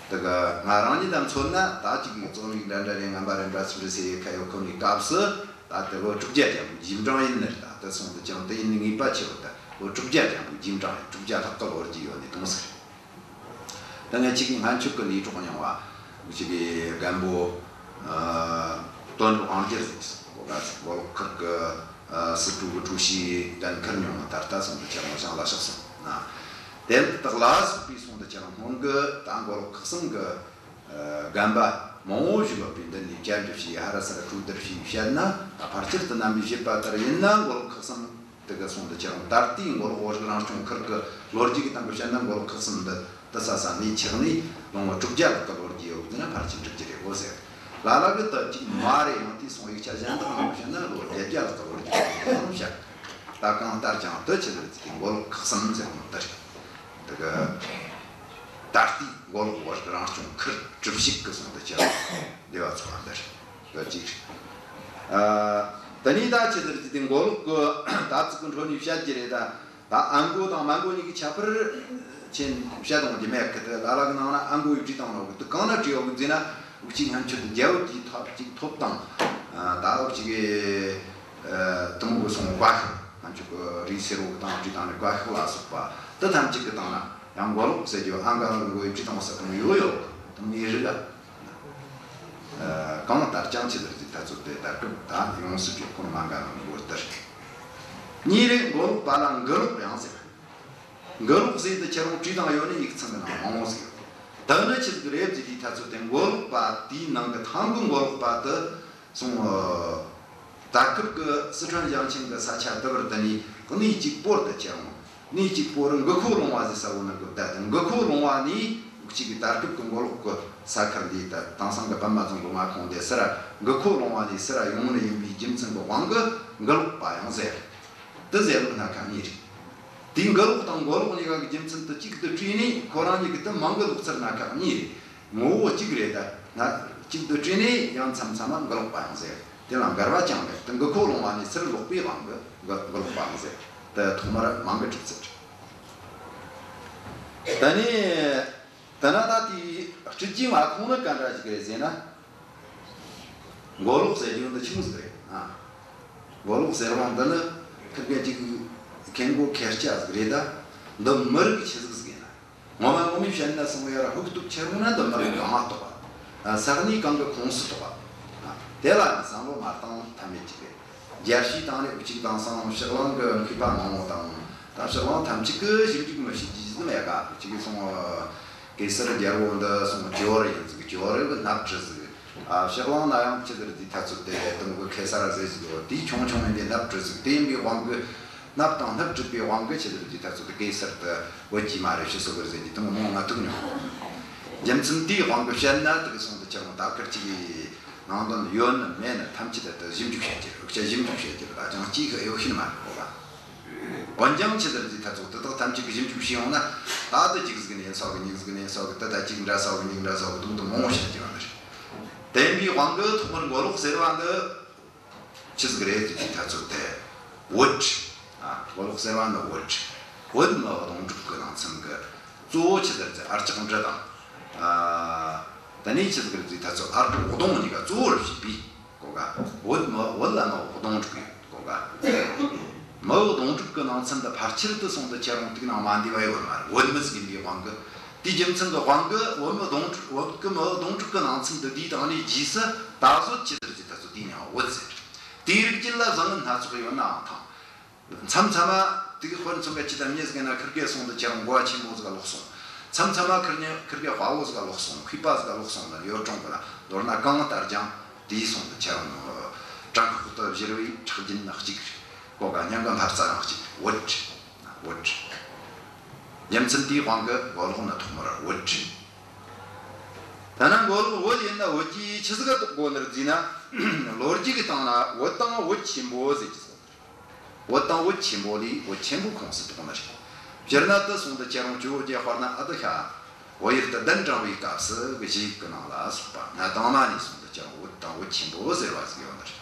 དེ་གི་ང་རང་ཉིད་ལ་མཚོན་ན། ད་ཅིག་གི་རྩོམ་ཡིག་འདྲ་འདྲ་རེ་ངན་པ་རེ་འདྲ་ཚུར་རེ་ཟེར་ཡེ་ཁ་ཡོད་ཁོ་ནའི་སྐབས་སུ། ད་དེ་ལོ་དྲུག་བརྒྱ་ལྗང་པོའི་རྗེས་འབྲང་ཡིན་ནི་རེད། ད་དེ་སོང་དུ་ཀྱང་དེ་ཡིན་ནི་ངེས་པ་ཆེ་བ། ད་ལོ་དྲུག་བརྒྱ་ལྗང་པོའི་རྗེས་འབྲང་ཡིན། དྲུག་བརྒྱ་ལྷག་གི་ལོ་རྒྱུས་ཡོད་ནི་དེ་མོ་ཟིག་རེད། ད་ངས་ཅིག་སྔོན་ཆད་གི་ལས་གྲོགས་རྙིང་བ་ཅིག་གི་རྒན་པོ། ཨ། དོན་གྲུབ་དབང་རྒྱལ་ཟེར་གི། གོ་ག་ཟིག་མགོ་ལོག་ཁུལ་གི། ཨ། སི་ཀྲུའུ་གི་ཀྲུའུ་ཞི་དན་ཁུར་མྱོང་ང་ད་ལྟ་སོང་དུ་ཁྱེད་རང་ཞང་ལ་གཤེགས་སོང་ན། དེ་དག་ལ་སོགས་པའི་སོང་དུ་ཁྱེད་རང་སྔོན་གི་ད་མགོ་ལོག་ཁག་གསུམ་གི། ཨ། རྒན་པ་མང་བོ་ཞིག་ཡོད་པའི་མདུན་ནས་བཅར་འདྲི་བྱས། ཧ་ར་ས་ར་གྲོས་བསྡུར་བྱས་བཤད་ན། ད་ཕལ་ཆེར་དུ་རྣམ་པས་བཤད་པ་ལྟར་ཡིན་ན། མགོ་ལོག་ཁག་གསུམ་དེ་གི་སོང་དུ་ཁྱེད་རང་ད་ལྟའི་མགོ་ལོག་བོད་རིགས་རང་སྐྱོང་ཁུལ་གི་ལོ་རྒྱུས་ཀྱི་སྟེང་གི་བཤད་ན། མགོ་ལོག་ཁག་གསུམ་འདི་དེ་ས་ས་ནས་ཆགས་ནས་ལོ་ངོ་དྲུག་བརྒྱ་ལྷག་གི་ལོ་རྒྱུས་ཡོད་ཟེར་ན་ཕལ་ཆེར་འགྲིག་རྒྱུ་རེད་གོ་ཟེར། ལ་ལ་གིས་ད་ཅིག་མ་རེད། ཡང་དེ་སོང་ཡིག་ཆ་གཞན་དག་ནང་བཤད་ན་ལོ་བརྒྱད་བརྒྱ་ལྷག་གི་ལོ་རྒྱུས་ཡོད་ནོ་བཤད། ད་གང་ལྟར་ཀྱང་དེ་ཆི་ཟིག་རེད་ཟེར་དུས་མགོ་ལོག་ཁག་གསུམ་ཟེར་ནོ་དེ་རེད། དེ་གི་ད་ལྟའི་མགོ་ལོག་བོད་རིགས་རང་སྐྱོང་ཁུལ་གྲུབ་ཞིག་གི་སོང་དུ་ཁྱེད་རང་སྡེ་བ་ཚོ་བ་འདི་རེད། དེ་གཅིག་རེད། ཨ། དེ་ནས་ད་ཆི་ཟིག་རེད་ཟེར་དུས་མགོ་ལོག་གི་ད་ཚིག་གི་འཕྲོ་ནས་བཤད་རྒྱུ་རེད། ད་ད་ཨ་མགོ་དང་མ་མགོ་གཉིས་ཀྱི་ཁྱད་པར་ཆེན་བཤད་ཡོང་རྒྱུ་མེད་གི། དེ་ལ་ལ་གི་ནང་ན་ཨ་མགོ་ཡི་བྲིས་བཏང་ནོ་གི། དེ་གང་ན་བྲིས་ཡོད་གི་ཟེར་ན། འུ་ཅག་སྔོན་ཆད་དུ་རྒྱལ་པོ་དེའི་ཐོབ་ཅིག་ཐོབ་དང་། ཨ། ད་འུ་ཅག་གི། ཨ། དེ་མོ་གི་སོང་བཀའ་ཤོག། སྔོན་ཆད་གི་རིགས་སེར་པོ་གི་སྟེང་བྲིས་བཏང་ནི་བཀའ་ཤོག་ལ་སོགས་པ་དེ་ཐམས་ཅད་གི་སྟེང་ན་ཡང་མགོ་ལོག་ཟེར་རྒྱུ། ཨ་མགོ་ལོག་གི་མགོ་ཡི་བྲིས་བཏང་ས་དེ་མོ་ཡོད་ཡོད་གི། དེ་མོ་ཡི་རིགས་ལ། ཨ། གང་ལྟར་ཀྱང་ཆི་ཟིག་རེད་ཟེར་དུས་ད་ཚོད་དེ་ད་སྐབས་ད་ཡོངས་སུ་གྲུབ་ཁོ་ན་མ་འགའ་ནོ་མགོ་ལྟར། གཉིས་རེད། མགོ་ལོག་པ་ལ་མགུ་ལོག་ཡང་ཟེར། མགུ་ལོག་ཟེར་དུས་ཁྱེད་རང་བྲིས་དང་ཡོད་ནི་ཡིག་ཚང་གི་ནང་མང་བོ་ཟིག་ཡོད། དེ་ནི་ཆི་ཟིག་རེད་ཟེར་དུས་ཐ་ཚོད་དེ་མགོ་ལོག་པ་དེའི་ནང་གི་ཐང་གི་མགོ་ལོག་པ་དེ་སོང་། ད་སྐབས་ཀྱི་སི་ཁྲོན་ཞིང་ཆེན་གྱི་ས་ཆ་དེ་བར་དུ་ནི་གནས་གཅིག་པོར་དུ་ཁྱེད་རང་། གནས་གཅིག་པོ་རུ་མགུ་ཁོ་ལུང་བ་ཟེར་ས་བོ་ནི་གི་བསྡད་དེ། མགུ་ཁོ་ལུང་བ་ནི་གཅིག་གི་ད་སྐབས་ཀྱི་མགོ་ལོག་གི་ས་ཁུལ་འདི་ད་དེང་སང་གི་པདྨ་རྫོང་གི་མངའ་ཁོངས་འདི་ཟེར་ར། མགུ་ཁོ་ལུང་བ་ནི་ཟེར་ར་ཡོང་ནི་ཡིན་པའི་རྒྱུ་མཚན་གྱི་དབང་གིས་མགུ་ལོག་པ་ཡང་ཟེར། དེ་ཟེར་ལུགས་སྣ་ཁ་གཉིས་རེད། དེའི་མགུ་ལོག་དང་མགོ་ལོག་གཉིས་ཀ་གི་རྒྱུ་མཚན་དེ་གཅིག་ཏུ་བྲིས་ནས་ཁོ་རང་གཉིས་ཀྱི་དེ་མ་མགུ་ལོག་ཚུལ་སྣ་ཁ་གཉིས་རེད། ངོ་བོ་གཅིག་རེད། ད་སྣ་གཅིག་ཏུ་བྲིས་ནས་ཡང་མཚམས་མཚམས་མ་མགུ་ལོག་པ་ཡང་ཟེར། དེ་ལ་འགལ་བ་ཅང་མེད། དེ་མགུ་ཁོ་ལུང་བ་ནས་ཚུར་ལོག་པའི་དབང་གིས་མགུ་མགུ་ལོག་པའང་ཟེར། དེ་ཐོག་མར་མ་མགུ་འགྲིག་ཚུལ་རེད། དེ་ནས་དེ་ན་ད་དེའི་སྤྲུལ་རྒྱུའི་མངའ་ཁོངས་ནི་ག་འདྲ་ཞིག་རེད་ཟེར་ན། མགོ་ལོག་ཟེར་རྒྱུ་འདི་ཆི་མོ་ཟིག་རེད་ཨ། མགོ་ལོག་ཟེར་བ་འདི་ནི་ཁིར་གེ་ཅིག་ཁེ་མགོ་ཁེར་སྐྱ་ཟིག་རེད། ད་འདི་མི་རིགས་ཆི་ཟིག་ཟིག་ཡིན་ན། ངོ་མ་ངོ་མས་བཤད་ན་སོང་ཡ་ར་ཧུག་སྟོབས་ཆེ་རུང་ན་འདི་མི་རིགས་གང་ང་གཏོགས་པ། ས་གནས་གང་གི་ཁོངས་སུ་གཏོགས་པ། དེ་ལ་ནི་བསམ་བློ་མ་བཏང་ཐབས་མེད་ཅིག་རེད། རྒྱལ་སྤྱིའི་སྟེང་ནས་འུ་ཅག་དེང་སང་ཕྱི་གླིང་གི་མཁས་པ་མང་བོ་དང་། ད་ཕྱི་གླིང་ཐམས་ཅད་ཀྱིས་ཞིབ་འཇུག་མི་བྱེད་རྒྱུ་ཟིག་མེད་ག། འུ་ཅག་གིས་སོང་། གེ་སར་རྒྱལ་པོ་འདི་སོང་ཇོ་རི་ཡིན་ཟིག། ཇོ་རི་གི་སྣབས་བྲིས་ཟིག། ཨ། ཕྱི་གླིང་ན་ཡང་ཆི་ཟེར་དུས་ཐ་ཚོད་དེ་དུང་གི་གེ་སར་ཟེར་ཟིག་ཡོད། དེའི་ཆུང་ཆུང་ཡིན་དེ་སྣབས་བྲིས་ཟིག། དེ་ཡིན་པའི་དབང་གིས། སྣབས་དང་སྣབས་བྲིས་པའི་དབང་གིས་ཆི་ཟེར་དུས་ཐ་ཚོད་དེ་གེ་སར་དེ་བོད་ཀྱི་མ་རེད་ཤི་སོ་གི་ཟེར་དུས་དུང་མོ་ང་ཐུག་མྱོང་། རྒྱུ་མཚན་དེའི་དབང་གིས་བཤད་ན་དེ་གི་སོང་དུ་ཁྱེད་རང་ད་ཁུར་ཅིག་གི་ནང་དོན་ཡོད་ནི་མེད་ནི་ཐམས་ཅད་དེ་ཞིབ་འཇུག་བྱེད་རྒྱུ་རེད། འུ་ཅག་ཞིབ་འཇུག་བྱེད་རྒྱུ་རེད། ད་ཅང་གཅིག་གི་ཡོད་ཤེས་མ་རེད་གོ་ག། འོན་ཀྱང་ཆི་ཟེར་དུས་ཐ་ཚོད་དེ་དག་ཐམས་ཅད་ཀྱི་ཞིབ་འཇུག་བྱས་ཡོང་ན། ད་དེ་གཅིག་ཟིག་ནས་སོག་གི་གཉིས་ཟིག་ནས་སོག་གི་དེ་ད་གཅིག་འདྲ་སོག་གི་གཉིས་འདྲ་སོག་གི་དུང་དུ་མང་བོ་བཤད་རྒྱུ་ཡོད་ནི་རེད། དེ་ཡིན་པའི་དབང་གིས་ཐོག་མར་མགོ་ལོག་ཟེར་བ་འདི་ཆི་ཟིག་རེད་ཟེར་དུས་ཐ་ཚོད་དེ། བོད། ཨ། མགོ་ལོག་ཟེར་བ་ནི་བོད། བོད་མི་གདོང་དྲུག་གི་ནང་ཚན་གི་གཙོ་བོ་ཆི་ཟེར་ཟེར་ཨ་ལྕགས་འབྲི་དང་། ཨ། དེ་ནས་ཆི་ཟིག་རེད་ཟེར་དུས་ཐ་ཚོད་ཨ་རོག་གདོང་གཉིས་ཀ་གཙོ་བོར་བྱས་པའི་གོ་ག། བོད་མི་བོད་ལ་མི་གདོང་དྲུག་ཡོད་གོ་ག། མི་གདོང་དྲུག་གི་ནང་ཚན་དུ་ཕལ་ཆེར་དུ་སོང་དུ་ཁྱེད་རང་དུག་ནང་མ་འདུས་པ་ཡོད་མ་རེད། བོད་མི་ཟིག་ཡིན་པའི་དབང་གིས། དེའི་རྒྱུ་མཚན་གྱི་དབང་གིས་བོད་མི་གདོང་དྲུག་བོད་ཀྱི་མི་གདོང་དྲུག་གི་ནང་ཚན་དུ་དེའི་སྟེང་ནས་རྗེས་སུ་ད་གཟོད་ཆི་ཟེར་ཟེར་ད་གཟོད་དེའི་མྱིང་བོད་ཟེར། དེའི་རིགས་རྒྱུད་ལ་བཟང་ངན་སྣ་ཚོགས་ཡོད་ནའང་ཐང་། མཚམས་མཚམས་མ་དེ་གི་དཔེར་མཚོན་ག་ཅི་ལྟར་མྱི་ཟིག་ཡིན་ན་ཁིར་གེ་སོང་དུ་ཁྱེད་རང་མགོ་བ་ཆེན་པོ་ཟིག་ལོག་སོང་། མཚམས་མཚམས་མ་ཁིར་ཉི་ཁིར་གེ་དཔའ་བོ་ཟིག་ལོག་སོང་། མཁས་པ་ཟིག་ལོག་སོང་ན་ཡོད་གྲོང་གི་ལ་མདོར་ན་གང་ལྟར་ཀྱང་དེའི་སོང་དུ་ཁྱེད་རང་བྲང་ཁོག་ཏུ་བཞུར་བའི་ཁྲག་རྒྱུན་ནི་གཅིག་རེད། གོ་ག། མྱིང་གི་འཕར་རྩ་ཡང་གཅིག་རེད། བོད་རེད། བོད་རེད། རྒྱུ་མཚན་དེའི་དབང་གིས་མགོ་ལོག་ནི་ཐོག་མར་བོད་རེད། ཐ་ན་མགོ་ལོག་བོད་ཡིན་ན་བོད་ཀྱིས་ཆི་ཟིག་ག་གཏོགས་དགོས་ནི་རེད་ཟེར་ན། ལོ་རྒྱུས་ཀྱི་སྟེང་ན་བོད་དང་བོད་ཆེན་པོ་ཟེར་གྱི་སོང་། བོད་དང་བོད་ཆེན་པོ་ལས་བོད་ཆེན་པོའི་ཁོངས་སུ་གཏོགས་ནི་རེད། སྤྱིར་ན་དེ་སོང་དུ་ཁྱེད་རང་ཇོ་བོ་རྗེ་དཔལ་ནི་ཨ་ཏི་ཤ། བོད་ཡུལ་དུ་གདན་དྲངས་པའི་སྐབས་སུ་གི་གཞས་ཡིག་གི་ནང་ལ་སོགས་པ་གནའ་དང་མ་ནས་སོང་དུ་ཁྱེད་རང་བོད་དང་བོད་ཆེན་པོ་ཟེར་བ་ཟིག་ཡོད་ནི་རེད།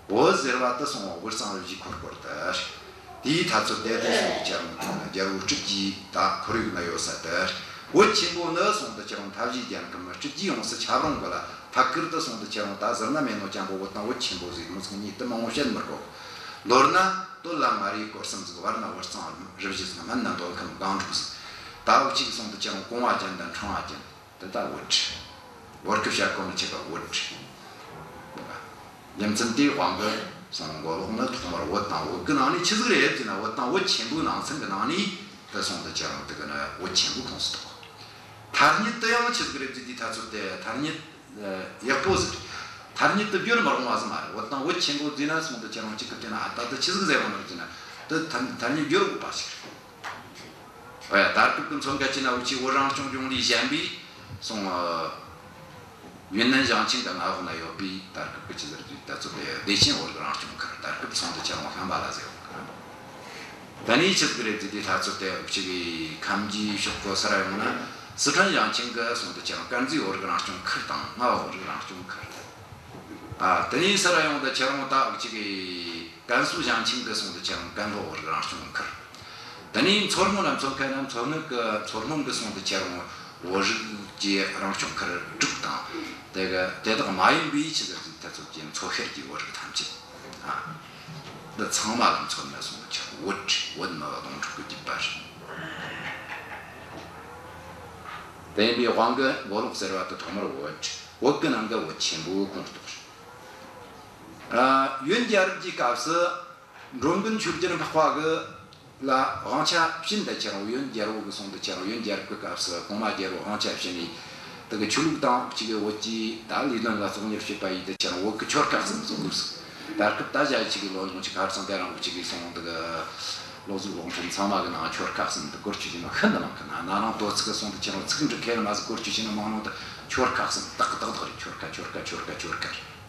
བོད་ཟེར་བ་དེ་སོང་བོད་གཙང་རུ་བཞིའི་འཁོར་སྐོར་དུ། དེའི་ཐ་ཚོད་དེ་དེ་སོང་དུ་ཁྱེད་རང་དེ་ནི་རྒྱལ་པོ་སྤྲུལ་སྐུའི་ད་ཁོར་ཡུག་ན་ཡོད་ས་དེ། བོད་ཆེན་པོ་ནི་སོང་དུ་ཁྱེད་རང་མཐའ་བཞིའི་རྒྱལ་ཁམས་སྤྲུལ་སྐུའི་ཡོངས་སུ་ཁྱབ་རུང་གི་ལ་ཐད་ཀར་དུ་སོང་དུ་ཁྱེད་རང་ད་ཟུར་ན་མེད་ནོ་རྐྱང་པོ་བོད་དང་བོད་ཆེན་པོ་ཟིག་མི་ཚང་གཉིས་དུ་མང་བོ་བཤད་མི་དགོས། མདོར་ན་སྟོད་ལ་མངའ་རིས་སྐོར་གསུམ་ཟིག། བར་ན་བོད་གཙང་རུ་བཞི་ཟིག། སྨད་ན་མདོ་ཁམས་སྒང་དྲུག་ཟིག། ད་འུ་ཅག་སོང་དུ་ཁྱེད་རང་གོང་བ་ཅན་དང་ཁྲོང་བ་ཅན། དེ་ད་བོད་རེད། བོད་སྐད་བཤད་གོ་ནི་ཆེ་ག་བོད་རེད། རྒྱུ་མཚན་དེའི་དབང་གིས་སོང་མགོ་ལོག་ནི་ཐོག་མར་བོད་དང་བོད་ཀྱི་ནང་ནས་ཆི་ཟིག་རེད་ཟེར་ན། བོད་དང་བོད་ཆེན་པོའི་ནང་ཚན་གྱི་ནང་ནས་དེ་སོང་དུ་ཁྱེད་རང་དེ་གི་ནི་བོད་ཆེན་པོའི་ཁོངས་སུ་གཏོགས། ཐ་སྙད་དེ་ཡང་ཆི་ཟིག་རེད་ཟེར་དུས་ཐ་ཚོད་དེ་ཐ་སྙད་ཡག་པོ་ཟིག་རེད། ཐ་སྙད་དེ་བསྒྱུར་མི་རུང་བ་ཟིག་མ་རེད། བོད་དང་བོད་ཆེན་པོ་ཟེར་ན་སོང་དུ་ཁྱེད་རང་གཅིག་གི་དེ་ན་ཨ་ད་དེ་ཆི་ཟིག་ཟེར་བ་ནོར་ཟེར་ན། དེ་ཐ་ཐ་སྙད་བསྒྱུར་དགོས་པ་ཞིག་རེད། ཨོ་ཡ། ད་སྐབས་ཀྱི་མཚོན་ག་ཅི་ན་འུ་ཆོས་བོད་རང་སྐྱོང་ལྗོངས་ལས་གཞན་པའི་སོང་། ཡུན་ནན་ཞིང་ཆེན་གྱི་མངའ་འོག་ན་ཡོད་པའི་ད་སྐབས་ཀྱི་ཆི་ཟེར་དུས་ད་ཚོད་དེ་བདེ་ཆེན་བོད་རང་སྐྱོང་ཁུལ། ད་སྐབས་སོང་དུ་ཁྱེད་རང་ཤམ་བྷ་ལ་ཟེར་བ་ཁུལ། ད་ནི་ཆི་ཟིག་རེད་ཟེར་དུས་ད་ཚོད་དེ་འུ་ཆོ་གི་ཁམས་ཀྱི་ཕྱོགས་གི་སར་ཡོང་ན་སི་ཁྲོན་ཞིང་ཆེན་གྱི་སོང་དུ་ཁྱེད་རང་དཀར་མཛེས་བོད་རང་སྐྱོང་ཁུལ་དང་མངའ་འོག་བོད་རང་སྐྱོང་ཁུལ། ཨ། དེ་ནས་སར་ཡོང་དུ་ཁྱེད་རང་ད་འུ་ཆོ་གི་ཀན་སུའུ་ཞིང་ཆེན་གྱི་སོང་དུ་ཁྱེད་རང་ཀན་ལྷོ་བོད་རིགས་རང་སྐྱོང་ཁུལ། དེ་ནས་མཚོ་སྔོན་ལ་མཚོན་མཁན་ན་མཚོ་སྔོན་གྱི་མཚོ་སྔོན་གྱི་སོང་དུ་ཁྱེད་རང་བོད་རིགས་ཀྱི་རང་སྐྱོང་ཁུལ་དྲུག་དང་། དེ་གི་དེ་དག་མ་ཡིན་པའི་ཆི་ཟེར་ཟིག་ད་ཚོད་ཀྱི་མཚོ་ཤར་གྱི་བོད་རིགས་ཐམས་ཅད། ཨ། འདི་ཚང་མ་ལ་མཚོན་ན་སོང་དུ་ཁྱེད་རང་བོད་རེད། བོད་མི་གདོང་དྲུག་གི་རྒྱུད་པ་རེད། དེ་ཡིན་པའི་དབང་གིས་མགོ་ལོག་ཟེར་བ་དེ་ཐོག་མར་བོད་རེད། བོད་ཀྱི་ནང་གི་བོད་ཆེན་པོའི་ཁོངས་གཏོགས་རེད། ཨ། ཡོན་རྒྱལ་རབས་ཀྱི་སྐབས་སུ་འགྲོ་མགོན་ཆོས་རྒྱལ་འཕགས་པ་གིས་ ལ་དབང་ཆ་བྱིན་ད་ཁྱེད་རང་ཡོན་རྒྱལ་པོ་གི་སོང་དུ་ཁྱེད་རང་ཡོན་རྒྱལ་པོ་གི་སྐབས་སུ་གོང་མ་རྒྱལ་པོ་དབང་ཆ་བྱིན་ནས་དེ་གི་ཆོས་ལུགས་དང་གཅིག་གི་བོད་ཀྱི་ད་ལས་དོན་ལ་གསོག་ཉར་བྱེད་པ་ཡིན་ད་ཁྱེད་རང་བོད་ཀྱི་ཆོལ་ཁ་གསུམ་བཟོ་དགོས་སོ། ད་སྐབས་ད་ཞག་གཅིག་གི་ལོ་ཡོངས་ཀྱི་ཁ་སང་དེ་རང་གི་གཅིག་གི་སོང་དུ་གི་ལོ་གཟུགས་ལོ་ཆུང་ཚང་མ་གི་ནང་ཆོལ་ཁ་གསུམ་དུ་སྐོར་ཆུ་བཞིན་ཤིན་ཏུ་མང་གི་ན་ན་རང་དོ་ཚིག་གི་སོང་དུ་ཁྱེད་རང་ཚིག་འབྲུ་ཁས་ལེན་མ་ཟིག་སྐོར་ཆུ་བཞིན་མང་ནོ་ད་ཆོལ་ཁ་གསུམ་ཏག་ཏག་ཏག་རེད། ཆོལ་ཁ་ཆོལ་ཁ་ཆོལ་ཁ་ཆོལ་ཁ་རེད།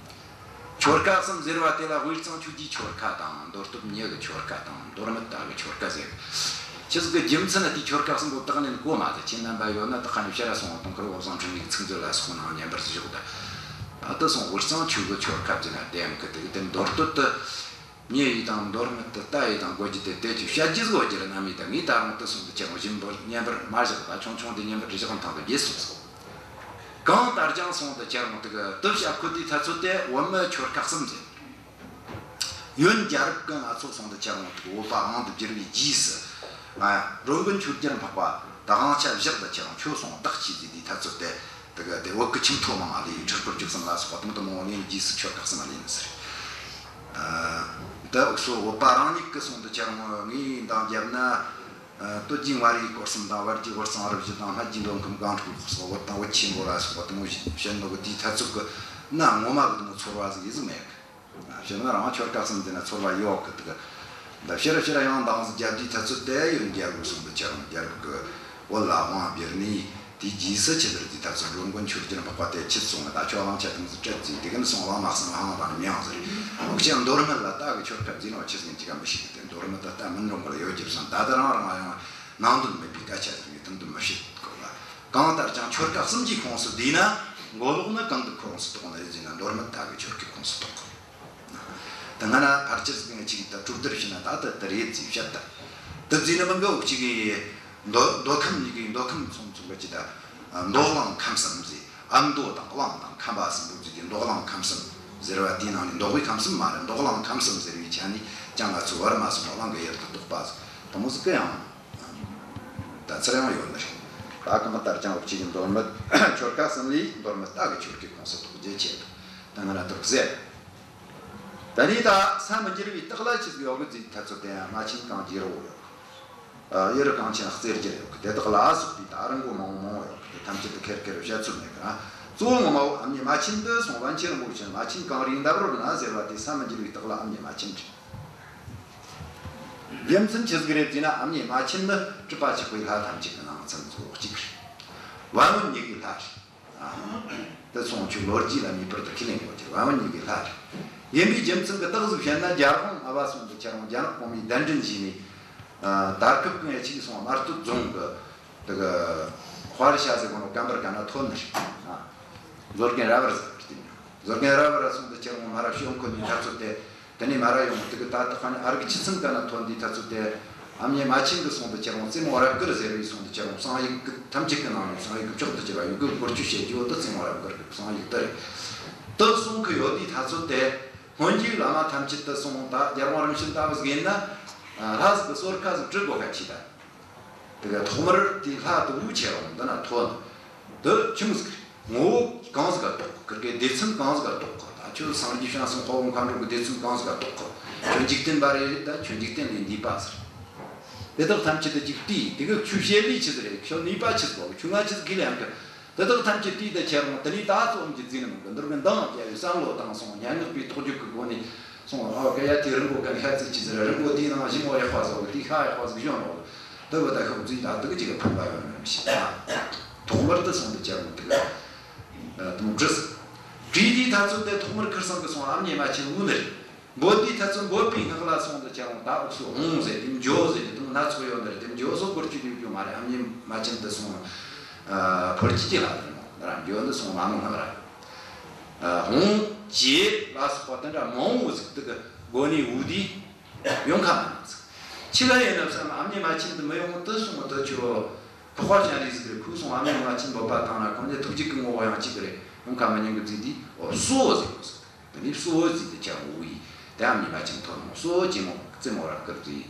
ཆོལ་ཁ་གསུམ་ཟེར་བ་དེ་ལ་དབུས་གཙང་ཆོས་བརྒྱུད་ཆོལ་ཁ་དང་། མདོ་སྟོད་མྱི་གི་ཆོལ་ཁ་དང་། མདོ་སྨད་ད་གི་ཆོལ་ཁ་ཟེར། ཁྱེད་ཚོ་གི་རྒྱུ་མཚན་ནི་དེ་ཆོལ་ཁ་གསུམ་པོ་དག་ནས་གོ་མ་ཐལ། ཁྱེད་རྣམ་པ་ཡོད་ན་དག་ཁ་ནས་ཕྱིར་ར་སོང་བ་དང་ཁུར་བོ་བཟང་འཕྲིན་ལས་ཚིག་མཛོད་ལ་སོགས་ནང་ཉན་པར་བཞག་ད། ད་དུ་སོང་དབུས་གཙང་ཆོས་གི་ཆོལ་ཁ་བརྒྱུད་ན་དེ་ཡང་གི་དེ་གི་དེ་མདོ་སྟོད་དུ་མྱི་ཡི་དང་མདོ་སྨད་དུ་རྟ་ཡི་དང་གོ་རྒྱུ་དེ་དེ་ཅིག་བཤད་རྒྱུ་བཟོ་རྒྱུ་ར་ནམ་ཡི་ད་ངས་ད་རུང་དུ་སོང་དུ་ཁྱེད་རང་ཞིམ་པོ་ཉན་པར་མ་བཞག་ད། ཆུང་ཆུང་དེ་ཉན་པར་རི་བཞག་ཐང་དུ་རྒྱས་སོང་སོང་། གང་ལྟར་ཀྱང་སོང་དུ་ཁྱེད་རང་དུ་གི་དུ་བྱ་ཁུ་དེའི་ཐ་ཚོད་དེ་བོད་མི་ཆོལ་ཁ་གསུམ་ཟེར། ཡོན་རྒྱལ་རབས་ཀྱི་ང་ཚོ་སོང་དུ་ཁྱེད་རང་དུ་གི་བོད་པ་དབང་དུ་བསྒྱུར་བའི་རྗེས་སུ། ང་འགྲོ་མགོན་ཆོས་རྒྱལ་འཕགས་པ་དང་དབང་ཆ་བཞག་ད་ཁྱེད་རང་ཆོས་སོང་བདག་གཅེས་ཟེར་དེའི་ཐ་ཚོད་དེ་དུ་གི་དེ་བོད་ཀྱི་ཁྱིམ་ཐོ་མང་ང་ལས་ཁྲི་སྐོར་བཅུ་གསུམ་ལ་སོགས་པ་དང་དུ་མང་བོ་ལེན་རྗེས་སུ་ཆོལ་ཁ་གསུམ་ལ་ལེན་ཟེར། ཨ། ད་འུ་ཚོ་བོད་པ་རང་ཉིད་ཀྱི་སོང་དུ་ཁྱེད་རང་ངས་འདང་བརྒྱབ་ན། ཨ། སྟོད་ཀྱི་མངའ་རིས་སྐོར་གསུམ་དང་། བར་གྱི་ཧོར་གཙང་རུ་བཞི་དང་། སྨད་ཀྱི་མདོ་ཁམས་སྒང་དྲུག་སོགས། བོད་དང་བོད་ཆེན་པོ་ལ་སོགས་པ་དུ་མོ་བཤད་ནོ་གི་དེའི་ཐ་ཚིག་གི་ན་ངོ་མ་གི་དུ་མོ་ཚོར་བ་ཟིག་ཡེ་ཟིག་མེད་གི། བཤད་ན་རང་ཆོལ་ཁ་གསུམ་ཟེར་ན་ཚོར་བ་ཡོད་གི། དུ་གི་འདི་ཕྱིར་ཕྱིར་ཡང་འདང་ཟིག་རྒྱབ་དུས་ཐ་ཚོད་དེ་ཡོན་རྒྱལ་པོ་སོང་དུ་ཁྱེད་རང་རྒྱལ་པོ་གི་བོད་ལ་དབང་བསྒྱུར་ནས། དེའི་རྗེས་སུ་ཆི་ཟེར་དུས་ཐ་ཚོད་འགྲོ་མགོན་ཆོས་རྒྱལ་འཕགས་པ་དེ་ཁྱེད་སོང་ད་ཁྱོད་དབང་ཆ་དུ་མོ་ཟིག་སྤྲད་ཟིག། དེ་གི་ནི་སོང་དབང་མ་གསང་དབང་དང་མི་ཡང་ཟེར། འུ་ཅག་མདོ་སྨད་ལ་ད་གི་ཆོལ་ཁ་བརྩིས་ནོ་ཆི་ཟིག་ཅིག་ག་མི་ཤེས་གི། དེ་མདོ་སྨད་ད་ལྟ་མི་འགྲོ་མཁན་ཡོད་ཀྱི་བསམ། ད་ད་རང་རང་ཡང་ནང་དོན་མེད་པའི་སྐད་ཆ་ཟེར་ནས་དུང་དུ་མི་བཤད་གོ་ལ། གང་ལྟར་ཀྱང་ཆོལ་ཁ་གསུམ་གྱི་ཁོངས་སུ་བསྡུས་ན། མགོ་ལོག་ནི་གང་གི་ཁོངས་སུ་གཏོགས་ནི་ཟེར་ན། མདོ་སྨད་ད་གི་ཆོལ་ཁའི་ཁོངས་སུ་གཏོགས་གོ། ད་ང་ན་ཕལ་ཆེར་ཟིག་ཅིག་ད་གྲོས་བསྡུར་བྱས་ན་ད་ད་ད་རེད་ཟེར་བཤད་ད། དུ་བརྩིས་ནི་མི་འགའ་འུ་ཅག་གི་མདོ་མདོ་ཁམས་གཉིས་ཀྱི་མདོ་ཁམས་ཚོང་ཚོང་གི་ཅི་ད། མདོ་གླང་ཁམས་གསུམ་ཟེར། ཨ། མདོ་དང་གླང་དང་ཁམས་པ་གསུམ་པོ་བརྩིས་ཏེ་མདོ་གླང་ཁམས་གསུམ་ཟེར་བ་དེའི་ནང་ནས་མདོ་དབུས་ཁམས་གསུམ་མ་རེད། མདོ་གླང་ཁམས་གསུམ་ཟེར་བའི་ཆ་ནས་ཀྱང་ང་ཚོ་བར་མ་སོང་བ་གླང་གི་ཡུལ་དུ་གཏོགས་པ་ཟིག་དུ་མོ་ཟིག་གི་ཡང་ད་ཚུར་ཡང་ཡོད་ནི་རེད། ད་གང་ལྟར་ཀྱང་འུ་ཅག་གི་མདོ་སྨད་ཆོལ་ཁ་གསུམ་ལས་མདོ་སྨད་ད་གི་ཆོལ་ཁའི་ཁོངས་སུ་གཏོགས་རྒྱུ་ཆེད་དུ་ད་ང་ན་དུ་ཟེར། ད་ནི་ད་ས་མི་འགྱུར་བའི་རྟགས་ལ་ཆི་ཟིག་ཡོད་གི་ཟེར་ཐ་ཚོད་དེ་ཡང་རྨ་ཆེན་གངས་ཀྱི་རི་བོ་ཡོད་གི། ཨ། གཡུ་རུ་གངས་ཆེན་གསེར་གྱི་རི་ཡོད་གི། དེ་དག་ལ་སོགས་པའི་ད་རི་མགོ་མང་བོ་མང་བོ་ཡོད་གི། དེ་ཐམས་ཅད་དུ་ཁེར་ཁེར་བཤད་ཚུལ་མེད་གི་ན། གཙོ་བོ་ངོ་མ་བོ་ཨ་མྱེས་རྨ་ཆེན་དུ་སོང་། པཎ་ཆེན་རིན་པོ་ཆེ་རྨ་ཆེན་གངས་རིའི་འདབས་རོལ་ན་ཟེར་བ་དེ་ས་མི་འགྱུར་བའི་རྟགས་ལ་ཨ་མྱེས་རྨ་ཆེན་རེད། རྒྱུ་མཚན་ཆི་ཟིག་རེད་ཟེར་ན། ཨ་མྱེས་རྨ་ཆེན་ནི་གྲུབ་པ་ཆགས་པའི་ལྷ་ཐམས་ཅད་ཀྱི་ནང་ཚན་གཙོ་བོ་གཅིག་རེད། བན་བོན་གཉིས་ཀྱི་ལྷ་རེད། ཨ། དེ་སོང་ཆོས་ལོ་རྒྱུས་ལ་ངེས་པར་དུ་ཁས་ལེན་དགོས་ཀྱི། བན་བོན་གཉིས་ཀྱི་ལྷ་རེད། ཡིན་པའི་རྒྱུ་མཚན་གྱི་རྟགས་ཟིག་བཤད་ན། རྒྱལ་དབང་ལྔ་པ་སོང་དུ་ཁྱེད་རང་རྒྱ་ནག་གོང་མའི་གདན་འདྲེན་བྱས་ནས། ཨ། དར་ཁབ་གང་ཡ་ཆིག་སོང་དམར་སྟོད་རྫོང་གི་དེ་གི་དཔའ་རི་ཤ་ཟེར་གོ་ནོ་སྐམ་པར་ག་ན་ཐོན་ནི་རེད། ཨ། མཛོ་རྒན་ར་བར་ཟེར་བ་རེད། མཛོ་རྒན་ར་བར་སོང་དུ་ཁྱེད་རང་མ་ར་ཤོང་གོ་ནི་ཐ་ཚོད་དེ། དེ་ནས་མ་ར་ཡོང་དེ་གི་ད་ལྟ་ཁ་ནས་ཨ་རིག་ཆུ་ཚན་ག་ན་ཐོན་དེའི་ཐ་ཚོད་དེ། ཨ་མྱེས་རྨ་ཆེན་གི་སོང་དུ་ཁྱེད་རང་རྩེ་མོ་རབ་དཀར་ཟེར་བའི་སོང་དུ་ཁྱེད་རང་གསང་ཡིག་གི་ཐམས་ཅད་ཀྱི་ནང་ནས་གསང་ཡིག་གི་མཆོག་ཏུ་གྱུར་བ་ཡོད་གི། བཀོལ་སྤྱོད་བྱེད་རྒྱུ་བོ་དེ་རྩེ་མོ་རབ་དཀར་གི་གསང་ཡིག་དེ་རེད། དེ་གསུང་གི་ཡོད་དེའི་ཐ་ཚོད་དེ། སྔོན་གྱི་བླ་མ་ཐམས་ཅད་དུ་སོང་ད་རྒྱལ་དབང་རིམ་བྱོན་ལྟ་བུ་ཟིག་ཡིན་ན། ལྷ་ཟིག་གི་གསོལ་ཁ་ཟིག་འབྲི་དགོས་ཁ་ཆེ་ད། དེ་ག་ཐོག་མར་དེའི་ལྷ་དེ་བོ་ཁྱེད་རང་འདི་ན་ཐོན། འདི་ཆི་མོ་ཟིག་རེད། ངོ་བོ་གང་ཟིག་ག་གཏོགས་གི། ཁིར་གི་སྡེ་ཚན་གང་ཟིག་ག་གཏོགས་གི། ད་ཁྱོད་སངས་རྒྱས་བྱང་སེམས་དཔའ་བོ་མཁའ་འགྲོ་གི་སྡེ་ཚན་གང་ཟིག་ག་གཏོགས་གི། ཁྱོད་འཇིག་རྟེན་པ་རེད། ད་ཁྱོད་འཇིག་རྟེན་ལས་འདས་པ་ཟེར། དེ་དག་ཐམས་ཅད་དུ་ཅིག་བལྟས། དེ་གི་ཁྱོད་བྱེད་ལས་ཆི་ཟིག་རེད། ཁྱོད་ནུས་པ་ཆི་ཟིག་ཡོད་གི། ཁྱོད་ང་ཆི་ཟིག་གི་ལས་ཡང་གི། དེ་དག་ཐམས་ཅད་བལྟས་ད་ཁྱེད་རང་དེ་ནས་ད་རྩོམ་གྱི་རྫས་རྣམས་ཀྱི་འདིར་གི་འདང་རྒྱབ་པའི་བསམ་བློ་བཏང་སོང་། སྙན་ངག་པའི་རྟོགས་བརྗོད་ཀྱི་སྒོ་ནས་སོང་། ཨོ་ཀ་ཡ་དེ་རིན་པོ་གན་ཤ་ཚིག་ཅི་ཟེར། རིན་པོ་དེའི་ནང་ཞིམ་མོ་ཡག་པ་བཟོ་གི། དེའི་ཤ་ཡག་པ་ཟིག་གཞོན་རོགས། དེ་བོ་ད་ཤོག་ཟིག་ད་དེ་གི་ཅིག་གི་ཕན་པ་ཡོད་ནམ་ཞེས། ཐོག་མར་དེ་སོང་དུ་ཁྱེད་རང་དེ་གི་དུང་བྲིས། བྲིས་དེའི་ཐ་ཚོད་དེ་ཐོག་མར་ཁིར་སང་གི་སོང་། ཨ་མྱེས་རྨ་ཆེན་ངུ་ནི་རེད། འབོད་དེའི་ཐ་ཚོད་འབོད་པའི་ངག་ལ་སོང་དུ་ཁྱེད་རང་ད་འུ་ཚོ་ཧོང་ཟེར་དེ་འཇོ་ཟེར་དེ་དུང་སྣ་ཚོགས་ཡོད་ནི་རེད། དེ་འཇོ་སོགས་སྐོར་གྱི་ཡོད་རྒྱུ་མ་རེད། ཨ་མྱེས་རྨ་ཆེན་དེ་སོང་། ཨ། ཕོར་གྱི་ལ་དེ་མོ་ད་ར་འཇོ་འདི་སོང་མ་མོ་ནག་ར། ཨ། ཧོང་ཅེ་ལ་སོགས་པ་དེ་འདྲ་མང་བོ་ཟིག་དེ་གི་སྒོ་ནས་འུ་དེ་ཡོང་ཁ་མ་ནི་ཟིག། ཆི་ག་ཡིན་ནམ་བསམ། ཨ་མྱེས་རྨ་ཆེན་དེ་མི་ཡོང་དུ་སོང་དུ་ཆོ་ཕོ་ཁ་ཅན་རེད་ཟིག་རེད། ཁུ་སོང་ཨ་མྱེས་རྨ་ཆེན་འབོད་པ་བཏང་ན་ཁོང་ཚོ་ཐུགས་རྗེ་གི་ངོ་བོ་ཡང་གཅིག་གི་རེད། ཡོང་ཁ་མི་ཉན་གི་ཟིག་དེ། ཨོ་སོ་ཟིག་གོ་ཟིག། དེ་ནས་སོ་ཟིག་དེ་ཁྱེད་འུ་ཡི་དེ་ཨ་མྱེས་རྨ་ཆེན་ཐོན་མོ་སོ་ཅེ་མོ་རྩེ་མོ་རབ་དཀར་ཟིག།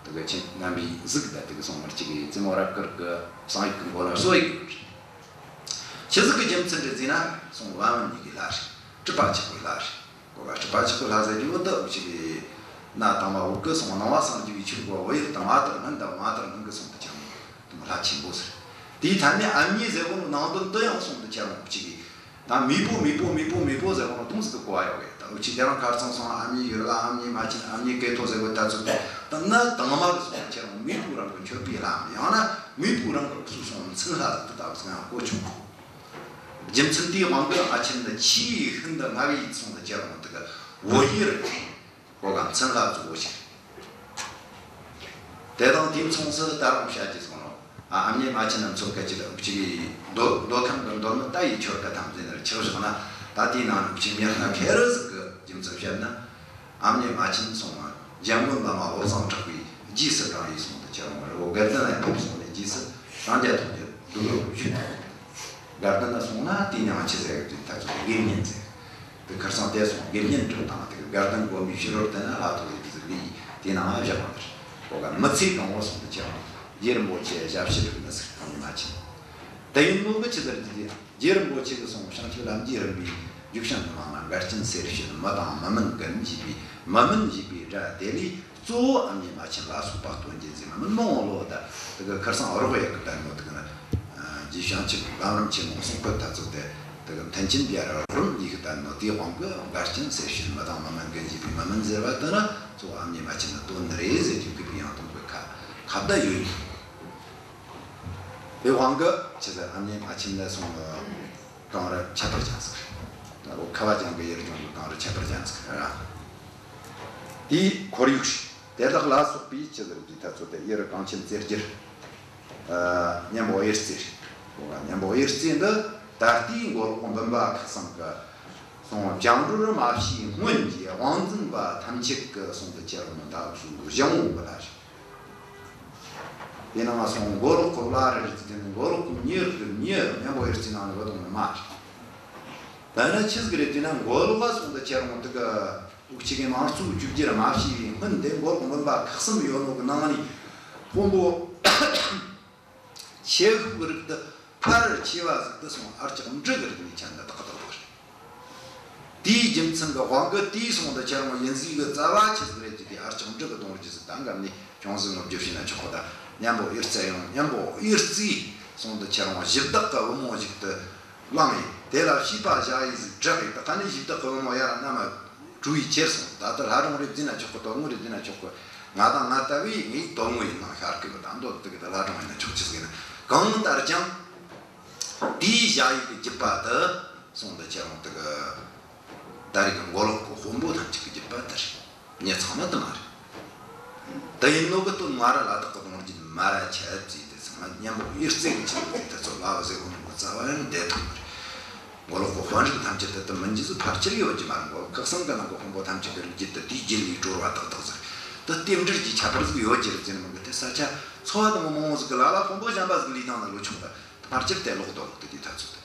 དེ་གི་ཆེན་རྣམ་པའི་གཟུགས་ད་དེ་གི་སོང་མར་གཅིག་གི་རྩེ་མོ་རབ་དཀར་གི་གསང་ཡིག་གི་མགོ་ལ་སོ་ཡིག་གི། ཆི་ཟིག་གི་རྒྱུ་མཚན་རེད་ཟེར་ན། སོང་བན་བོན་གཉིས་ཀྱི་ལྷ་རེད། གྲུབ་པ་ཆགས་པའི་ལྷ་རེད། གོ་ག་གྲུབ་པ་ཆགས་པའི་ལྷ་ཟེར་རྒྱུ་བོ་ད་འུ་ཅག་གི་ ན་དང་མ་བུ་གི་སོང་སྣང་བ་སངས་རྒྱས་པའི་ཆོས་གོ་བོ་ཡིག་དང་མ་དར་ནན་དང་མ་དར་ནན་གི་སོང་དུ་ཆ་མོ་དུ་མ་ལྷ་ཆེན་པོ་ཟེར། དེའི་ཐད་ནས་ཨ་མྱེས་ཟེར་བོ་ནང་དོན་དུ་ཡང་སོང་དུ་ཆ་མོ་གཅིག་གིས། ད་མེས་པོ་མེས་པོ་མེས་པོ་མེས་པོ་ཟེར་བོ་ནང་དུ་ཟིག་གི་གོ་བ་ཡོད་གི། ད་འུ་ཆི་དེ་རང་ཁར་ཚང་སོང་ཨ་མྱེས་ཡུལ་ལ་ཨ་མྱེས་མ་ཆེན་ཨ་མྱེས་སྐེ་ཐོ་ཟེར་བོ་ད་ཚོད་དུ་ད་ན་དང་མ་གི་སོང་དུ་ཆ་མོ་མེས་པོ་རང་གི་མཆོད་པའི་ལྷ་ཡང་ན་མེས་པོ་རང་གི་སོ་སོ་མཚན་ལྷ་ཟིག་དུ་ད་བུ་ཟིག་ཡང་གོ་ཆོག་གོ། རྒྱུ་མཚན་དེའི་དབང་གིས་ཨ་ཆེན་ནི་ཆེས་ཤིན་ཏུ་སྔ་བའི་སོང་དུ་ཆ་མོ་དུ་གི་བོད་ཡུལ་རེད། ཁོ་ག་མཚན་ལ་གཙོ་བོ་ཞིག་རེད། དེ་དང་དུས་མཚུངས་སུ་ད་རུང་བཤད་ཀྱི་སོང་ནོ། ཨ་ཨ་མྱེས་མ་ཆེན་ན་མཚོ་སྐད་ཀྱི་ལ་འུ་ཅག་གི་མདོ་མདོ་ཁམས་ཀྱི་མདོ་མི་ལྟ་ཡི་ཆོར་ཀ་ཐམས་ཅད་ནི་ཆགས་བཞག་ན། ད་དེའི་ནང་ནས་འུ་ཅག་མྱི་སྣ་ཁེར་ཟིག་གི་རྒྱུ་མཚན་བཤད་ན། ཨ་མྱེས་མ་ཆེན་སོང་བ་འཇམ་མགོན་བླ་མ་བློ་བཟང་གྲགས་པའི་རྗེས་སུ་འབྲངས་ཡི་སོང་དུ་ཁྱེད་རང་རི་བོ་དགའ་ལྡན་ལ་ཕེབས་སོང་ནས་རྗེས་སུ་རང་རྒྱལ་ཐོག་གི་སྡུག་རོགས་ཞུས་དང་། དགའ་ལྡན་ན་སོང་ན་དེ་ཉང་ཆི་ཟེར་གི་ད་ཚོ་དགེ་བསྙེན་ཟེར། དེ་ཁར་སང་དེ་སོང་དགེ་བསྙེན་གྲུབ་དང་དེ་དགའ་ལྡན་དགོན་པའི་ཕྱི་རོལ་དེ་ན་ལྷ་ཐོ་ཡི་དེ་ཟེར་གི་དེ་ནང་ཨ་བཞག་པ་དེར་གོ་ག་མི་ཚེ་གང་བོ་སོང་དུ་ཁྱེད་རང་རྗེ་རིན་པོ་ཆེ་ཞབས་ཕྱི་རིག་ནི་ཟེར་གང་ཡིན་མ་ཆེན། དེ་ཡིན་ནོ་གི་ཆི་ཟེར་གི་རྗེ་རིན་པོ་ཆེ་གི་སོང་བྱང་ཆུབ་ལམ་གྱི་རིམ་པའི་རྒྱུག་ཤིང་གི་ནང་ན་འགལ་རྐྱེན་སེལ་བྱེད་མི་དང་མི་མིན་ཀུན་ཞེས་པའི་མི་མིན་ཞེས་པའི་སྒྲ་དེ་ལས། གཙོ་བོ་ཨ་མྱེས་མ་ཆེན་ལ་སོགས་པ་སྟོན་གྱི་མཛད་མི་མང་བོ་ལོ། ད་དེ་གི་ཁར་སང་རོགས་ཡག་གི་དར་ནོ་དེ་གི་ན་རྗེ་བྱང་ཆུབ་ལམ་རིམ་ཆེན་མོ་གསུང་སྐད་ད་ཚོ་དེ་དེ་གི་མཐུན་རྐྱེན་རྒྱལ་རབས་རིམ་ཡིག་གི་དར་ནོ་དེའི་དབང་གི་འགལ་རྐྱེན་སེལ་བྱེད་མི་དང་མི་མིན་ཀུན་ཞེས་པའི་མི་མིན་ཟེར་བ་དེ་ན་གཙོ་བོ་ཨ་མྱེས་མ་ཆེན་ལ་སྟོན་ནི་རེད་ཟེར་གྱི་གི་པི་ཡང་དུང་གི་ཁ་ཁ་བརྡ་ཡོད་ཡིན། དེའི་དབང་གི་ཆི་ཟེར་ཨ་མྱེས་མ་ཆེན་ལ་སོང་གངས་རི་ཁྱད་པར་ཅན་ཟིག་རེད། ད་རོ་ཁ་བ་ཅན་གི་ཡུལ་ལྗོངས་གི་གངས་རི་ཁྱད་པར་ཅན་ཟིག་རེད། དེའི་ཁོར་ཡུག་དེ་དག་ལ་སོགས་པའི་ཆི་ཟེར་གྱི་ད་ཚོ་དེ་ཡུལ་གངས་ཅན་རྩེ་རྒྱལ། ཨ་གཉན་པོ་གཡུ་རྩེ་རེད། གཉན་པོ་གཡུ་རྩེ་འདི་ད་ལྟའི་མགོ་ལོག་འབུམ་པ་ཁག་གསུམ་གི་སོང་བྱང་འགྲོར་མ་ཕྱིའི་སྔོན་གྱི་དབང་འཛིན་པ་ཐམས་ཅད་ཀྱི་གསུང་དུ་ཁྱེར་རུང་ད་གཟུགས་ཞང་བོ་གི་ལ་རེད། དེ་ནང་སོང་མགོ་ལོག་གི་བླ་རེ་རེ་དེ་ནི་མགོ་ལོག་གི་མྱི་གི་མྱི་གཉན་པོ་གཡུ་རྩེ་ནང་ནས་བུད་ཡོང་ནི་མ་རེད། ད་ནི་ཆི་ཟིག་རེད་དེ་ན་མགོ་ལོག་ག་སོང་དུ་ཁྱེར་འོང་དུ་གི་འུ་ཅག་གི་དམངས་གཙོའི་བཅོས་བསྒྱུར་མ་བྱས་པའི་སྔོན་དེ་མགོ་ལོག་འབུམ་པ་ཁག་གསུམ་ཡོད་ནོ་གི་ནང་ནས་དཔོན་པོ་ཆེ་ཤོས་གི་རིགས་དེ་ཕལ་ཆེ་བ་ཟིག་དེ་སོང་ཨ་ལྕགས་འབྲུག་གི་རིག་གནས་ཅན་དེ་དག་དག་རེད། དེའི་རྒྱུ་མཚན་གྱི་དབང་གིས་དེའི་སོང་དུ་ཁྱེར་འོང་ཡིན་ཟིག་གི་རྩ་བ་ཆི་ཟིག་རེད་ཀྱི་དེ་ཨ་ལྕགས་འབྲུག་གི་གདུང་རྒྱུད་ཟིག་ད་འགབ་ནས་ཅུང་ཟིག་ངོ་སྒྱུར་བྱས་ན་ཆོག་གི། ད་གཉན་པོ་གཡུ་རྩེ་ཡང་གཉན་པོ་གཡུ་རྩེའི་སོང་དུ་ཁྱེར་འོང་གཞི་བདག་གི་བུ་མོ་ཞིག་ཏུ་བླངས་ཡིན། དེ་ལ་བྱིས་པ་བཞག་ཡིན་ཟིག་བསྒྲགས་ཡིན། ད་ག་ནས་གཞི་བདག་གི་བུ་མོ་ཡར་རྣམ་མ་གྲོ་ཡི་ཁྱེར་སོང་། ད་ལྟ་ལྷ་སྒྲུང་རེད་བཟླས་ན་ཆོག་གི། དོན་དངོས་རེད་བཟླས་ན་ཆོག་གི། ང་དང་ང་ལྟ་བུས་ངས་དོན་དངོས་ཡིན་ནང་ཤར་གི་བ། ད་མདོ་དེ་གི་ད་ལྷ་སྒྲུང་ཡིན་ན་ཆོག་ཆི་ཟིག་ཡིན་ན་གང་ལྟར་ཀྱང་། དེའི་ཞ་ཡི་གི་རྒྱུད་པ་དེ་སོང་དུ་ཁྱེར་འོང་དེ་གི་ད་རེས་ཀྱི་མགོ་ལོག་གི་དཔོན་པོ་ཐམས་ཅད་ཀྱི་རྒྱུད་པ་དེ་རེད། མྱི་ཚང་མ་དེ་མ་རེད། དེ་ཡིན་ནོ་གི་དོན་ང་ར་ལ་དག་གི་གདུང་རྒྱུད་མ་ར་ཆ་བརྩིས་ཏེ་ཚང་མ་གཉན་པོ་གཡུ་རྩེ་གི་ཆེད་དུ་དེ་ཚོ་ལ་བ་ཟེར་གོ་ནོ་གི་རྩ་བ་ཡང་བསྡད་ཐུབ་མ་རེད། མགོ་ལོག་གི་དཔོན་རིགས་ཐམས་ཅད་དེ་དེ་མིན་རྒྱུ་ཟིག་ཕལ་ཆེར་ཡོད་ཀྱི་མ་རེད། མགོ་ལོག་ཁག་གསུམ་གི་ནང་གི་དཔོན་པོ་ཐམས་ཅད་ཀྱི་རིགས་རྒྱུད་དེ་དེའི་རྒྱུད་ལས་གྲོལ་བ་ཏག་ཏག་ཟིག་དེ་རྟེན་འབྲེལ་གྱི་ཁྱད་པར་ཟིག་ཡོད་ཀྱི་རེད་ཟེར་ནི་མིན་གི། དེ་ས་ཆ་ཚོ་བ་དང་མང་བོ་ཟིག་གི་ལ་ལ་དཔོན་པོ་གཞན་པ་ཟིག་ལས་དང་ན་ལོ་ཆུང་ད། ཕལ་ཆེར་དེ་ལོག་རྡོ་ལོག་དེ་དེའི་ཐ་ཚུལ་དེ།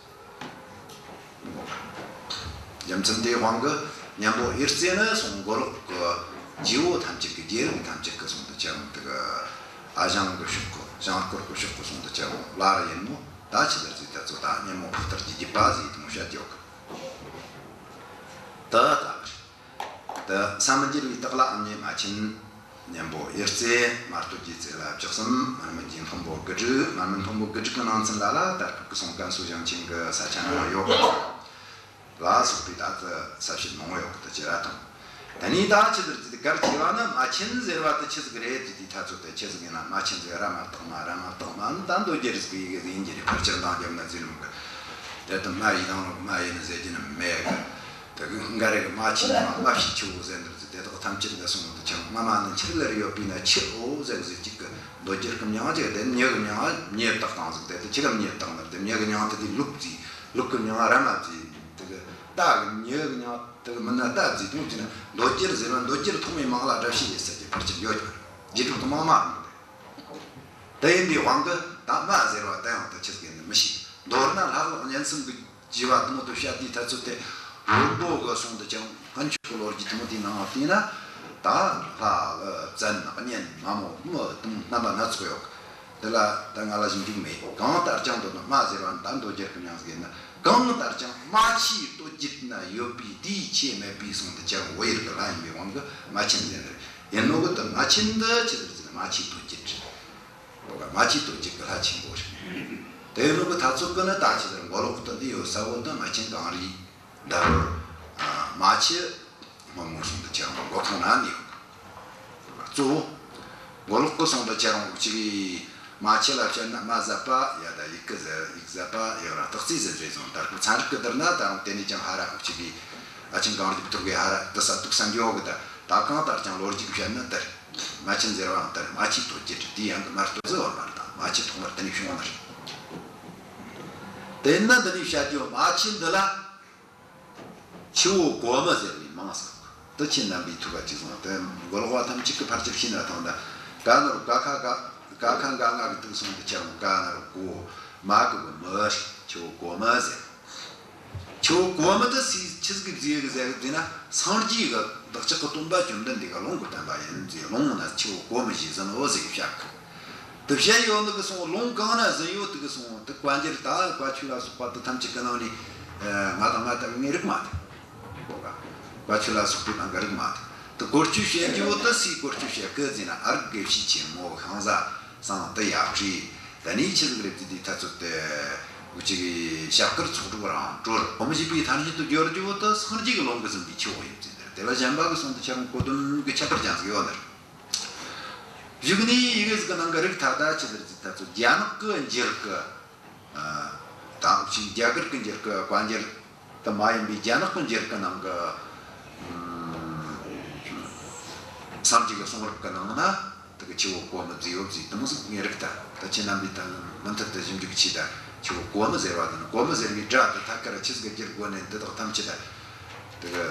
རྒྱུ་མཚན་དེའི་དབང་གིས་གཉན་པོ་གཡུ་རྩེ་ནི་སོང་མགོ་ལོག་གི་རྗེ་བོ་ཐམས་ཅད་ཀྱི་རྒྱལ་རིགས་ཐམས་ཅད་ཀྱི་སོང་དུ་ཁྱེར་འོང་དེ་གི་ཨ་ཞང་གི་ཕྱོགས་གི་ཞང་སྐོར་གི་ཕྱོགས་གི་སོང་དུ་ཁྱེར་འོང་ལ་ར་ཡིན་ནོ། ད་ཆི་ཟེར་ཟིག་དེ་ཚོ་ད་གཉན་མོ་ཕག་དར་གྱི་རྒྱུད་པ་ཟིག་དེ་མོ་བཤད་ཀྱི་ཡོད་གི། ད་ད་བར། དེ་བསམ་འགྱུར་བའི་རྟགས་ལ་ཨ་མྱེས་མ་ཆེན། གཉན་པོ་གཡུ་རྩེ། མར་སྟོད་ཀྱི་རྩེ་ལ་བཅུ་གསུམ། མར་མེ་གི་མཐོན་པོ་དགུ་དྲུག། མར་མེ་མཐོན་པོ་དགུ་དྲུག་གི་ནང་ཚན་ལ་ལ་དར་ཕུག་གི་སོང་ཀན་སུའུ་ཞིང་ཆེན་གི་ས་ཆ་ནང་ཡོད་པ་ལ་སོགས་པའི་ད་ཚོ་ས་བཤད་མང་བོ་ཡོད་གི། དེ་ཅི་ར་དང་། དེ་ནས་ད་ཆི་ཟེར་ཟིག་གར་ཆེ་བ་ནི་མ་ཆེན་ཟེར་བ་དེ་ཆི་ཟིག་རེད་ཟེར་དུས་ད་ཚོ་དེ་ཆི་ཟིག་ཡིན་ན་མ་ཆེན་ཟེར་ར་མ་བཏགས་མ་ར་མ་བཏགས་མ་ནི་ད་མདོ་རྒྱུད་རིག་པའི་ཡི་གེ་ཡིན་གྱི་རེད། ཕལ་ཆེར་འདང་རྒྱབ་ན་ཟེར་ནི་མི་དགོས། དེ་ལྟར་མ་ཡི་དང་ནོ་མ་ཡིན་ཟེར་གྱི་ནི་མེད་གི། དེ་གི་འགའ་རེ་གི་མ་ཆེན་མ་མ་ཕྱི་ཆུ་བོ་ཟེར་འདིར་ཟེར་དེ་དག་ཐམས་ཅད་ལ་སོང་དུ་ཆང་མ་མ་ནི་ཆི་ལེར་ཡོད་པས་ན་ཆི་འོ་ཟེར་ཟེར་གཅིག་གི་མདོ་རྒྱུད་གི་མྱིང་གཅིག་དེ་མྱི་གི་མྱིང་མྱི་བཏགས་བཏང་ཟིག་དེ་དེ་ཆི་གི་མྱི་བཏགས་ན་དེ་མྱི་གི་མྱིང་དེ་དེ་ལུག་ཟེར། ལུག་གི་མྱིང་ར་མ་ཟེར། དེ་གི་རྟ་གི་མྱི་གི་མྱིང་དེ་གི་མི་ན་རྟ་ཟེར་དུང་ཟེར་ན་མདོ་རྒྱུད་ཟེར་ན་མདོ་རྒྱུད་ཐོག་མའི་མིང་ལ་སྒྲ་ཕྱི་ཡི་ཟེར་གྱི་ཕལ་ཆེར་ཡོད་ཀྱི་རེད། རྗེས་འཇུག་ཏུ་མང་མ་རུང་གི། དེ་ཡིན་པའི་དབང་གིས་ད་མ་ཟེར་བ་དེ་ཡང་དེ་ཆི་ཟིག་ཡིན་ནི་མི་ཤེས། མདོར་ན་ལྷ་ལག་གཉན་གསུམ་གྱི་བྱེ་བ་དུ་མོ་དུ་བཤད་དུས་ཐ་ཚུལ་དེ་བོན་པོ་གི་གསུང་དུ་ཀྱང་སྔོན་ཆད་ལོ་རྒྱུས་དུ་མོ་དེའི་ནང་བལྟས་ན་ད་ལྷ་ལུ་བཙན་གཉན་མ་མོ་མི་དུ་མོ་རྣམ་པ་སྣ་ཚོགས་ཡོད། དེ་ལ་ད་ང་ལ་ཞིབ་འཇུག་མེད། གང་ལྟར་ཀྱང་འདོད་ན་མ་ཟེར་བ་ད་མདོ་རྒྱུད་ཀྱི་མྱིང་ཟིག་ཡིན་ན། གང་ལྟར་ཀྱང་མ་ཆེན་སྟོད་རྒྱུད་ན་ཡོད་པའི་དེའི་ཆེ་མེད་པའི་གསུང་དུ་ཀྱང་བོད་ཡུལ་གྱི་ལྷ་ཡིན་པའི་དབང་གིས་མ་ཆེན་ཟེར་ནི་རེད། ཡིན་ནོ་གི་དེ་རྨ་ཆེན་འདི་ཆི་ཟེར་ཟེར་ན་རྨ་ཆེན་དོན་བརྒྱད་རེད། འོ་ག་རྨ་ཆེན་དོན་བརྒྱད་གི་ལྷ་ཆེན་པོ་རེད། དེ་ཡིན་ནོ་གི་ཐ་ཚོད་གི་ནི་ད་ཆི་ཟེར་མགོ་ལོག་གི་དེ་འདི་ཡོད་ས་བོ་འདི་རྨ་ཆེན་གངས་རིའི་འདབས་རོལ་རྨ་ཆུ་སྔོན་མོ་སོང་དུ་ཁྱེད་རང་མགོ་ཐོག་ན་ནི་ཡོད། གཙོ་བོ་མགོ་ལོག་གི་སོང་དུ་ཁྱེད་རང་གཅིག་གི་རྨ་ཆུ་ལ་བཤད་ན་རྨ་ཟད་པ་ཡ་ད་ཡུག་གི་ཟད་ཡུག་ཟད་པ་ཡ་ར་སྟག་རྩེ་ཟད་རེད་བཟུང་ད་རུང་ཚན་རིག་གི་བསྡུར་ན་ད་རུང་དེ་ནས་ཀྱང་ཧ་ར་གཅིག་གི་ཨ་ཆེན་གངས་རིའི་ཐོག་གི་ཧ་ར་དུ་ས་དུག་ས་འགྱོ་གི་ད་ད་གང་ལྟར་ཀྱང་ལོ་རྒྱུས་བཤད་ན་དེར་རྨ་ཆུ་འཛེར་བའང་དེར་རྨ་ཆུའི་དོན་བརྒྱད་དེ་ཡང་གི་མར་ལྟོ་ཟད་བར་མར་དང་རྨ་ཆུ་ཐོག་མར་དེ་ནས་བྱུང་བ་རེད། དེ་ན་འདི་ནས་བཤད་རྒྱུ་རྨ་ཆུ་འདི་ལ། ཆུ་བོ་གོ་མ་ཟེར་བའི་མིང་ཟེར། དེ་ཁྱེད་རྣམ་པས་ཐོས་པ་ཅིག་སོང་དེ་མགོ་ལོག་པ་ཐམས་ཅད་ཀྱིས་ཕལ་ཆེར་ཤེས་ན་ཐང་ད། ག་ནོར་ག་ཁ་ག་ག་ཁ་ག་ང་གི་དུག་སོང་དུ་ཁྱེར་འོང་ག་ནོར་གོ་མ་གི་གོ་མི་ཆུ་བོ་གོ་མ་ཟེར། ཆུ་བོ་གོ་མ་དེ་སུས་ཆི་ཟིག་གིས་བཟོས་གི་ཟེར་གི་ཟེར་ན་སངས་རྒྱས་གི་བདག་ཅག་གི་སྟོན་པ་བཅོམ་ལྡན་འདས་གི་ལུང་གི་བསྟན་པ་ཡིན་ཟེར། ལུང་ན་ཆུ་བོ་གོ་མ་ཞེས་ཟེར་ནོ་ཟེར་གི་བཤད་གི། དེ་བཤད་ཡོད་ནི་གི་སོང་ལུང་གང་ན་ཟིན་ཡོད་དེ་གི་སོང་དེ་བཀའ་འགྱུར་ད་བཀའ་ཆོས་ལ་སོགས་པ་དེ་ཐམས་ཅད་གི་ནང་ནས་ང་དང་ང་ལྟ་བུ་ངས་རིག་མ་ཐུབ། གོ་ག་བཀའ་ཆོས་ལ་སོགས་པའི་ནང་གི་རིག་མ་ཐུབ། དེ་བཀོལ་སྤྱོད་བྱེད་རྒྱུ་བོ་དེ་སུས་བཀོལ་སྤྱོད་བྱེད་གི་ཟེར་ན་ཨ་རིག་དགེ་བཤེས་ཆེན་མོ་ཤིང་བཟའ་སང་དེ་ཡབ་རེད། ད་ནི་ཆི་ཟིག་རེད་ཟེར་དུས་ད་ཚོད་དེ་འུ་ཅག་གི་ཞབས་དཀར་ཚོགས་དྲུག་རང་གྲོལ་གོམས་བཞེས་པའི་ཐ་སྙད་དུ་བརྗོད་རྒྱུ་བོ་དེ་སངས་རྒྱས་ཀྱི་ལུང་གི་ཟིན་པའི་ཆུ་བོ་ཡིན་ཟེར་ནས་དེ་ལ་གཞན་པ་གི་སོང་དུ་ཁྱེད་རང་གོ་དོན་གི་ཁྱད་པར་ཅན་ཟིག་ཡོད་ནི་རེད། གཞུག་ནས་ཡི་གེ་ཟིག་གི་ནང་གི་རིགས་ཐ་ད་ཅི་ཟེར་ཟིག་ད་ཚོ་རྒྱ་ནག་གི་འགྱུར་གི། ཨ། དང་ཕྱིས་རྒྱ་གར་གི་འགྱུར་གི་བཀའ་འགྱུར་དུ་མ་ཡིན་པའི་རྒྱ་ནག་གི་འགྱུར་གི་ནང་གི། ཨམ། སངས་རྒྱས་ཀྱི་གསུང་རབ་གི་ནང་ན་དེ་གི་ཆུ་བོ་གོ་མ་ཟེར་ཡོད་ཟིག་དེ་མོ་ཟིག་ངའི་རིགས་ད་ད་ཁྱེད་རྣམ་པས་ད་མུ་མཐུད་དུ་ཞིབ་འཇུག་བྱས་ད་ཆུ་བོ་གོ་མ་ཟེར་བ་དང་གོ་མ་ཟེར་བའི་སྒྲ་དེ་ཐད་ཀར་ཆི་ཟིག་གི་འགྱུར་གོ་ནས་འདི་དག་ཐམས་ཅད་ད། དེ་གི་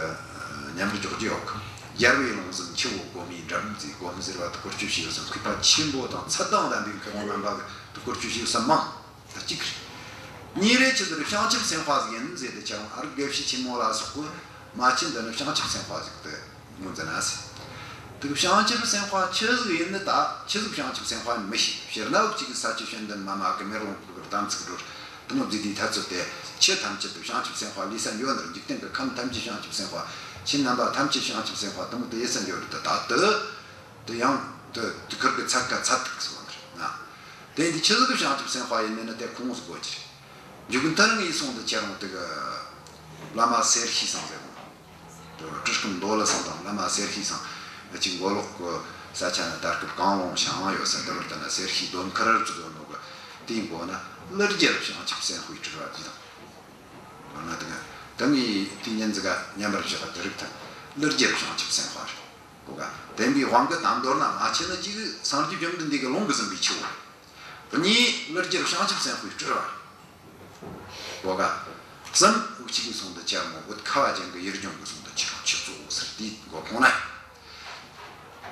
མཉམ་དུ་འཇོག་རྒྱུ་ཡོད་གི། རྒྱལ་བའི་ལུང་ཟིན་ཆུ་བོ་གོ་མའི་འགྲམ་ཟེར་གོ་མ་ཟེར་བ་དེ་བཀོལ་སྤྱོད་བྱས་ཡོད་ཟིན་མཁས་པ་ཆེན་པོ་དང་ཚད་དང་ལྡན་པའི་མཁས་དབང་རྣམ་པ་གིས་དེ་བཀོལ་སྤྱོད་བྱས་ཡོད་ས་མང་། ད་གཅིག་རེད། གཉིས་རེད་ཆི་ཟེར་བྱང་ཆུབ་སེམས་དཔའ་ཟིག་ཡིན་ཟེར་དེ་ཁྱེད་རང་ཨ་རིག་དགེ་བཤེས་ཆེན་མོ་ལ་སོགས་གི་མ་ཆེན་འདི་ནི་བྱང་ཆུབ་སེམས་དཔའ་ཟིག་དེ་ངོས་འཛིན་ན་ཟེར། དེ་གི་བྱང་ཆུབ་སེམས་དཔའ་ཆི་ཟིག་ཡིན་ནི་ད་ཆི་ཟིག་བྱང་ཆུབ་སེམས་དཔའ་ཡིན་མི་ཤེས། སྤྱིར་ན་འུ་ཅག་གི་ས་བཅུ་དཔྱད་འདུན་མ་མ་གི་མེ་ལོང་གི་གི་དམ་ཚིག་སྒྲུབ། དེ་མོ་བརྩིས་དུས་ཐ་ཚོད་དེ་ཆོས་ཐམས་ཅད་དུ་བྱང་ཆུབ་སེམས་དཔའ་ལུས་ས་འགྱོ་ནི་རེད། འཇིག་རྟེན་གྱི་ཁམས་ཐམས་ཅད་བྱང་ཆུབ་སེམས་དཔའ། ཆོས་རྣམ་པ་ཐམས་ཅད་བྱང་ཆུབ་སེམས་དཔའ་དེ་མོ་དེ་ཡེ་ས་འགྱོ་རེད་དེ་ད་དེ། དེ་ཡང་དེ་དེ་ཁུར་གི་ཚད་ཀ་ཚད་ཐིག་སོང་ནི་རེད་ན། དེ་འདི་ཆི་ཟིག་གི་བྱང་ཆུབ་སེམས་དཔའ་ཡིན་ནི་ན་དེ་ཁོང་ཟིག་གོ་ཅི་རེད། མཇུག་མཐར་ངས་སོང་དུ་ཁྱེད་རང་དེ་གི་བླ་མ་གསེར་ཤེས་སང་ཟེར་གོ། དེ་བྲུ་སྐུ་མདོ་ལ་སང་དང་བླ་མ་གསེར་ཤེས་སང་ཅིག་མགོ་ལོག་གི་ས་ཆ་ན་ད་སྐབས་གངས་ལུང་ཞང་ཡོད་ས་དེ་བར་དུ་ན་གསེར་ཤེས་སྡོམ་མཁར་བཙུགས་ཡོད་ནོ་གི་དེའི་མགོ་ན་ཀླུ་རྒྱལ་བྱང་ཆུབ་སེམས་དཔའི་སྤྲུལ་བ་འདི་དང་། ང་དེ་ང་དེ་ངའི་དུས་ཉིན་ཟིག་ག་མཉམ་པར་བཞག་དེ་རིགས་དང་ཀླུ་རྒྱལ་བྱང་ཆུབ་སེམས་དཔའ་རེད། གོ་ག་བསྟན་པའི་དབང་གིས་ད་མདོར་ན་རྨ་ཆུ་ནི་གཅིག་སངས་རྒྱས་བཅོམ་ལྡན་འདས་ཀྱི་ལུང་གིས་ཟིན་པའི་ཆུ་བོ་རེད། གཉིས་ཀླུ་རྒྱལ་བྱང་ཆུབ་སེམས་དཔའི་སྤྲུལ་བ་རེད། གོ་ག་གསུམ་འུ་ཅག་གིས་སོང་དུ་ཁྱེད་རང་བོད་ཁ་བ་ཅན་གྱི་ཡུལ་ལྗོངས་ཀྱི་སོང་དུ་ཆུ་རང་ཆུ་གཙོ་བོ་ཟེར་དེའི་མགོ་ཁུངས་ན་ཡོད།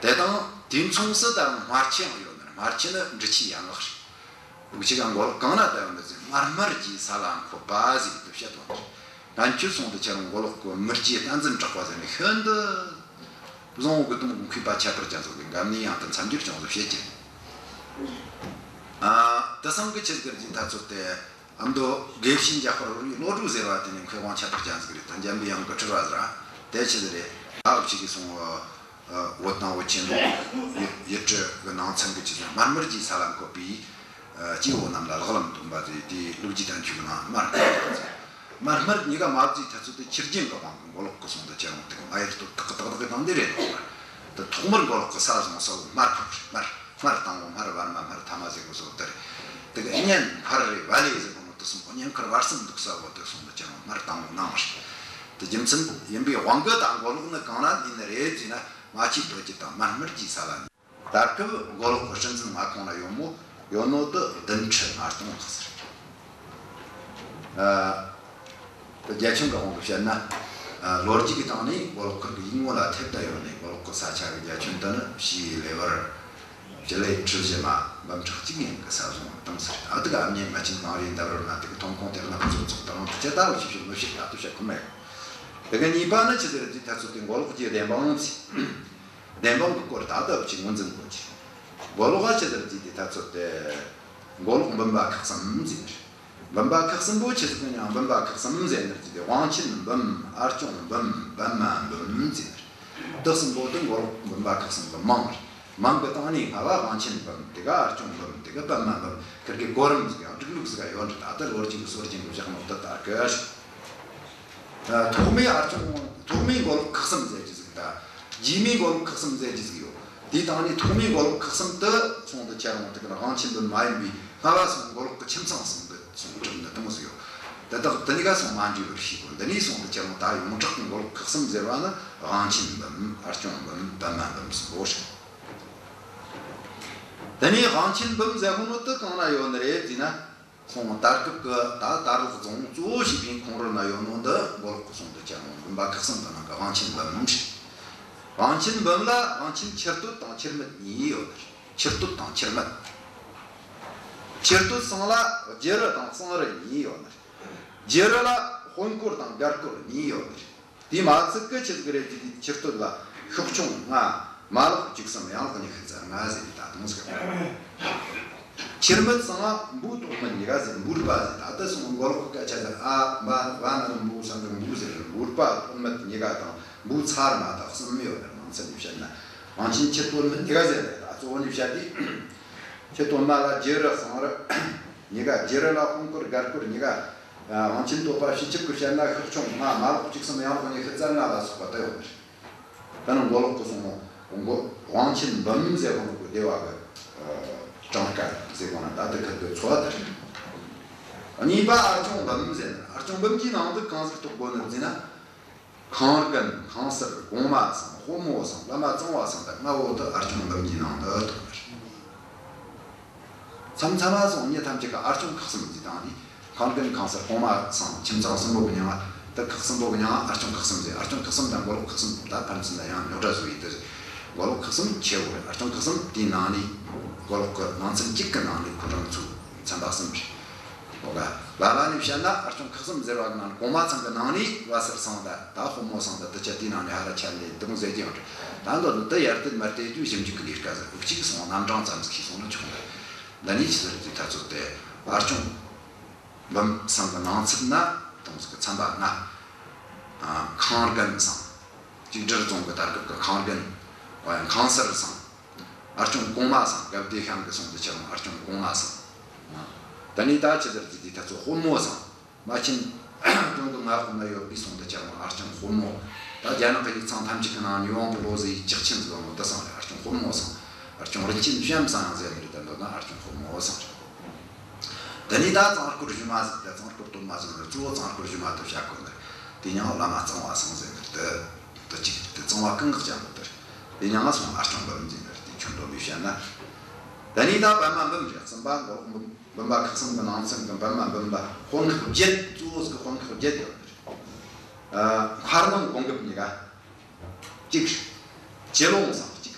དེ་དང་དུས་མཚུངས་སུ་ད་རུང་སྨར་ཆུ་ཡང་ཡོད་ནི་རེད། སྨར་ཆུ་ནི་འབྲི་ཆུའི་ཡན་ལག་རེད། འུ་ཅག་ག་མགོ་ལོག་གང་ན་བསྡད་ཡོད་ནི་ཟེར་སྨར་སྨད་རྒྱའི་ས་ལ་འཁོད་པ་ཟེར་དུ་བཤད་དོ་ནི་རེད། ང་ཁྱོད་སོང་དུ་ཁྱེད་རང་མགོ་ལོག་གི་མི་རྒྱའི་བསྟན་འཛིན་གྲགས་པ་ཟེར་ནས་ཤིན་ཏུ་བཟང་བོ་གི་དུམ་མཁས་པ་ཁྱད་པར་ཅན་ཚོ་གི་འགབ་ནས་ཡང་དུ་མཚམས་སྦྱོར་ཅུང་ཟད་བྱེད་ཀྱི། ཨ། དེ་སང་གི་ཆི་ཟིག་རེད་ཟེར་ཐ་ཚོད་དེ་ཨ་མདོ་དགེ་བཤེས་འཇམ་དཔལ་རོལ་བའི་བློ་གྲོས་ཟེར་བ་དེ་ནི་མཁས་དབང་ཁྱད་པར་ཅན་ཟིག་རེད། ད་འཇམ་པའི་དབྱངས་གི་སྤྲུལ་བ་ཟེར་བ་དེ་ཆི་ཟིག་རེད། ཨ་འུ་ཅག་གིས་སོང་བོད་དང་བོད་ཆེན་ཡུལ་ཡུལ་གྲུ་གི་ནང་ཚན་གི་ཆི་ཟིག་སྨར་སྨད་རྒྱའི་ས་ལ་འཁོད་པའི་སྐྱེ་བོ་རྣམས་ལ་ལག་ལེན་སྟོན་པ་ཟེར་དེའི་ལོ་རྒྱུས་དང་ཆོས་ཀྱི་ནང་སྨར་སྨད་ཟེར། སྨར་སྨད་གཉིས་ཀ་མ་བརྩིས་ཐ་ཚོད་དེ་ཆུ་རྒྱུན་གི་དབང་གིས་མགོ་ལོག་གི་སོང་དུ་ཁྱེད་རང་དེ་གི་མ་ཡར་ཏོ་ཏག་ཏག་ཏག་གི་དང་དེ་རེད་ནོ། དེ་ཐོག་མར་མགོ་ལོག་གི་ས་བཟུང་ས་བོ་སྨར་ཁུག་རེད། སྨར་སྨར་དང་བོ་སྨར་བར་མ་སྨར་ཐ་མ་ཟེར་གོ་ས་བོ་དེ་རེད། དེ་གི་གཉན་སྨར་རེད་བ་ལེ་ཟེར་གོ་ནོ་དེ་སོང་གོ་གཉན་མཁར་བར་གསུམ་འདུག་ས་བོ་དེ་སོང་དུ་ཁྱེད་རང་སྨར་དང་བོ་ནང་རེད། དེ་རྒྱུ་མཚན་ཡིན་པའི་དབང་གིས་ད་མགོ་ལོག་ནི་གང་ན་ཡིན་ནི་རེད་ཟེར་ན་རྨ་ཆུའི་སྟོད་ཀྱི་དང་སྨར་སྨད་རྒྱའི་ས་ལ། ད་སྐབས་མགོ་ལོག་གི་སྲིད་འཛིན་མངའ་ཁོངས་ན་ཡོད་མོ་ཡོད་ནོ་དེ་བདུན་ཁྲི་ལྔ་སྟོང་ལྷག་ཟེར། ཨ། དེ་རྒྱ་ཁྱོན་གི་དབང་དུ་བཤད་ན། ཨ། ལོ་རྒྱུས་ཀྱི་སྟེང་ནས་མགོ་ལོག་ཁུལ་གྱི་ཡིག་ངོ་ལ་ཐེབས་བསྡད་ཡོད་ནི་མགོ་ལོག་གི་ས་ཆ་གི་རྒྱ་ཁྱོན་དེ་ནི་བྱི་ལེ་བར་སྤྱི་ལེ་ཁྲི་བཞི་མ་འབུམ་ཕྲག་གཅིག་ཡན་གྱི་ས་བཟུང་བཏང་ཟེར། ཨ། དེ་ག་ཨ་མྱེས་རྨ་ཆེན་གངས་རིའི་འདབས་རོལ་ན་དེ་གི་ཐོན་ཁུངས་དེ་གནའ་བཟོ་ཚོགས་དང་དེ་ཆ་ད་བ་ཞིབ་ཞིབ་མི་ཤེས་ད་དུ་བཤད་ཁོམ་མེད། དེ་ག་གཉིས་པ་ནི་ཆི་ཟེར་དུས་ཐ་ཚོད་དེ་མགོ་ལོག་གི་བདེན་དཔང་ཟེར། བདེན་དཔང་གི་སྐོར་ད་ལྟ་བ་ཅིག་ངོས་འཛིན་དགོས་ཀྱི། མགོ་ལོག་ག་ཆི་ཟེར་ཟེར་དུས་ཐ་ཚོད་དེ། མགོ་ལོག་འབུམ་པ་ཁག་གསུམ་ཟེར། འབུམ་པ་ཁག་གསུམ་པོ་ཆི་ཟིག་ཡང་འབུམ་པ་ཁག་གསུམ་ཟེར་ནི་ཟེར་དུས་དབང་ཆེན་འབུམ། ཨ་སྐྱོང་འབུམ། པདྨ་འབུམ་ཟེར། འདི་གསུམ་པོ་དེ་མགོ་ལོག་འབུམ་པ་ཁག་གསུམ་གི་མིང་རེད། མིང་གི་སྟེང་ནས་སྔ་བ་དབང་ཆེན་འབུམ། དེ་ག་ཨར་སྐྱོང་འབུམ། དེ་ག་པདྨ་འབུམ། ཁིར་གི་གོ་རིམ་ཟིག་ཡང་སྒྲིག་ལུགས་ཟིག་ཡོད་རེད། ད་ལྟ་ལོ་རྒྱུས་ཀྱི་སྲོལ་རྒྱུན་གྱི་བཞག་ནོ་དེ་ལྟར་གི། ཐོག་མའི་ཨར་སྐྱོང་། ཐོག་མའི་མགོ་ལོག་ཁག་གསུམ་ཟེར་རྒྱུ་ཟིག་དང་། རྗེས་མའི་མགོ་ལོག་ཁག་གསུམ་ཟེར་རྒྱུ་ཟིག་ཡོད། དེའི་སྟེང་ནས་ཐོག་མའི་མགོ་ལོག་ཁག་གསུམ་དེ་སོང་དུ་ཁྱེར་འོང་དེ་གི་དབང་ཆེན་འབུམ་མ་ཡིན་པའི་སྔ་བ་སོང་མགོ་ལོག་གི་ཁྱིམ་ཚང་གསུམ་གི་སོང་གྲུབ་འདི་དེ་མོ་ཟིག་ཡོད། དེ་དག་དེ་གཉིས་ཀ་སོང་མ་འདྲེས་པར་ཤེས་དགོས། འདི་ནས་སོང་དུ་ཁྱེར་འོང་ད་ཡོངས་གྲགས་ཀྱི་མགོ་ལོག་ཁག་གསུམ་ཟེར་བ་ནི་དབང་ཆེན་འབུམ། ཨར་སྐྱོང་འབུམ། པདྨ་འབུམ་གསུམ་པོ་རེད། དེ་ནས་དབང་ཆེན་འབུམ་ཟེར་གོ་ནོ་དེ་གང་ན་ཡོད་ནི་རེད་ཟེར་ན། སོང་ད་སྐབས་ཀྱི་ད་དར་ལག་རྫོང་གཙོ་བོ་བྱས་པའི་ཁོངས་རོལ་ན་ཡོད་ནོ་འདི་མགོ་ལོག་གི་སོང་དུ་ཁྱེར་འོང་འབུམ་པ་ཁག་གསུམ་གི་ནང་གི་དབང་ཆེན་འབུམ་རེད། དབང་ཆེན་འབུམ་ལ་དབང་ཆེན་ཆུ་སྟོད་དང་ཆུ་སྨད་གཉིས་ཡོད་ནི་རེད། ཆུ་སྟོད་དང་ཆུ་སྨད། ཆུ་སྟོད་ཚང་ལ་རྒྱུ་རུ་དང་གཙང་རུ་གཉིས་ཡོད་ནི་རེད། རྒྱུ་རུ་ལ་དཔོན་སྐོར་དང་སྒར་སྐོར་གཉིས་ཡོད་ནི་རེད། དེ་མ་ཚད་གི་ཆི་ཟིག་རེད་ཅེ་དེ་ཆུ་སྟོད་ལ་ཤོག་ཆུང་ལྔ། མ་ལག་བཅུ་གསུམ། ཡང་ལག་ཉི་ཤུ་རྩ་ལྔ་ཟེར་ནས་ད་དུང་ཟེར། ཆུ་སྨད་ཚང་ང་འབུ་སྟོང་མི་གཉིས་ཀ་ཟེར། འབུ་རུ་པ་ཟེར། ད་ལྟ་སོང་མགོ་ལོག་གི་སྐད་ཆ་ཟེར། ཨ་བ་བ་ན་རུ་འབུ་ས་འབྲུ་འབུ་ཟེར། འབུ་རུ་པ་སྟོང་མི་གཉིས་ཀ་དང་འབུ་ཚ་རུ་མ་དང་གསུམ་ཡོད་ནི། ནང་ཚན་ནས་བཤད་ན་དབང་ཆེན་ཆུ་སྟོད་མི་གཉིས་ཀ་ཟེར་ནས་ད་གཙོ་བོ་ནས་བཤད་དེ། ཆུ་སྟོད་མ་ལ་རྒྱུ་རུ་གཙང་རུ་གཉིས་ཀ། རྒྱུ་རུ་ལ་དཔོན་སྐོར་སྒར་སྐོར་གཉིས་ཀ། དབང་ཆེན་སྟོད་པ་སྤྱི་ཁྱབ་ཀྱི་བཤད་ན་ཤོག་ཆུང་ལྔ། མ་ལག་བཅུ་གསུམ། ཡང་ལག་ཉི་ཤུ་རྩ་ལྔ་ལ་སོགས་པ་དེ་ཡོད་པ་རེད། ད་ནི་མགོ་ལོག་གི་སོང་མགོ་དབང་ཆེན་འབུམ་ཟེར་གོ་ནོ་གི་སྡེ་བ་གི་གྲངས་ཀ་ཟེར་གོ་ན་ད་དེ་ཁ་གི་ཚོ་བ་དེ་རེད། གཉིས་པ་ཨར་སྐྱོང་འབུམ་ཟེར་ན། ཨར་སྐྱོང་འབུམ་གྱི་ནང་དུ་གང་ཟིག་གཏོགས་དགོས་ནི་ཟེར་ན། ཁང་རྒན། ཁང་གསར། གོང་མ་ཚང་། དཔོན་མོ་ཚང་། བླ་མ་གཙང་བ་ཚང་། ད་ལྔ་བོ་དེ་ཨར་སྐྱོང་འབུམ་གྱི་ནང་དུ་གཏོགས་པ་རེད། མཚམས་མཚམས་མ་སོང་མྱི་ཐམས་ཅད་ཀྱིས་ཨར་སྐྱོང་ཁག་གསུམ་ཟེར་བཏང་ནས། ཁང་རྒན། ཁང་གསར། གོང་མ་ཚང་། ཁྱིམ་ཚང་གསུམ་པོ་གི་མྱིང་ང་། དེ་ཁག་གསུམ་པོ་གི་མྱིང་ང་ཨར་སྐྱོང་ཁག་གསུམ་ཟེར། ཨར་སྐྱོང་ཁག་གསུམ་དང་མགོ་ལོག་ཁག་གསུམ་ད་ཕན་ཚུན་ལ་ཡང་རྙོག་དྲ་བཟོ་ཡི་དེ། མགོ་ལོག་ཁག་གསུམ་ཆེ་བོ་རེད། ཨར་སྐྱོང་ཁག་གསུམ་དེའི་ནང་ནས་མགོ་ལོག་གི་ནང་ཚན་གཅིག་གི་ནང་ནས་ཁོ་རང་ཚོ་ཚན་པ་གསུམ་རེད། འོ་ག་ལ་ལ་ནས་བཤད་ན་ཨར་སྐྱོང་ཁག་གསུམ་ཟེར་བ་གི་ནང་གོང་མ་ཚང་གི་ནང་ནས་བ་སར་ཚང་ད་ད་དཔོན་མོ་ཚང་ད་དུ་ཆ་དེའི་ནང་ནས་ཧ་ར་ཆ་ལེ་དུང་ཟེར་གྱི་ཡོད་རེད། ད་འདོད་ནི་དུ་ཡར་དེ་མར་དེ་དུས་ཞིབ་འཇུག་གི་ལས་ཀ་ཟེར་གཅིག་སོང་རྣམ་གྲངས་ཙམ་ཟིག་ཤེས་སོང་ན་ཆོག་གི། འདི་ནས་ཆི་ཟེར་གྱི་ད་ཚོད་དེ་ཨར་སྐྱོང་འབུམ་ཚང་གི་ནང་ཚན་ན་དུང་ཟིག་གི་ཚན་པ་ལྔ། ཁང་རྒན་ཚང་། གཅིག་སྒྲིལ་རྫོང་གི་ད་སྐབས་ཀྱི་ཁང་རྒན། ཁང་གསར་ཚང་། ཨར་སྐྱོང་གོང་མ་ཚང་། སྐབས་དེ་ཤང་གི་སོང་དུ་ཆ་རུང་ཨར་སྐྱོང་གོང་མ་ཚང་། དེ་ནས་ད་ཆི་ཟེར་གྱི་དེ་ད་ཚོ་དཔོན་མོ་ཚང་། མ་ཆེན་དོན་གྱི་མངའ་འོག་ན་ཡོད་པའི་སོང་དུ་ཆ་རུང་ཨར་སྐྱོང་དཔོན་མོ། ད་རྒྱ་ནག་གི་ཡིག་ཚང་ཐམས་ཅད་ཀྱི་ནང་ནས་དབང་པོ་ལོ་ཟེར་ཡིག་ཆགས་ཆེན་ཟིག་ཡོད་ནོ་དེ་ཚང་རེད། ཨར་སྐྱོང་དཔོན་མོ་ཚང་། ཨར་སྐྱོང་རིན་ཆེན་བྱམས་ཚང་ཡང་ཟེར་ནི་རེད། ད་འདོད་ན་ཨར་སྐྱོང་དཔོན་མོ་ཚང་རེད། དེ་ནས་ད་གཙང་སྐོར་གཞུ་མ་ཟེར། ད་གཙང་སྐོར་སྟོད་མ་ཟེར་ནི་གཙོ་བོ་གཙང་སྐོར་གཞུ་མ་དུ་བྱ་དགོས་ནི། དེ་ཡང་བླ་མ་གཙང་བ་ཚང་ཟེར་ནི་དེ། དེ་གཅིག་དེ་གཙང་བ་གང་གི་ཅང་གི་དེ། དེ་ཡང་སོང་ཨར་སྐྱོང་འབུམ་ཟེར་ནི་དེ་ཁྱོན་བསྡོམས་ནས་བཤད་ན། དེ་ནས་ད་པདྨ་འབུམ་རེད། གསུམ་པ་མགོ་ལོག་འབུམ། འབུམ་པ་ཁག་གསུམ་གི་ནང་ཚན་གི་པདྨ་འབུམ་པ་དཔོན་ཁག་བརྒྱད། གཙོ་བོ་གི་དཔོན་ཁག་བརྒྱད་ཡོད་ནི་རེད། མཁར་ནང་གོང་འགབ་གཉིས་ཀ་གཅིག་རེད། ཅི་ལོང་ཚང་གཅིག་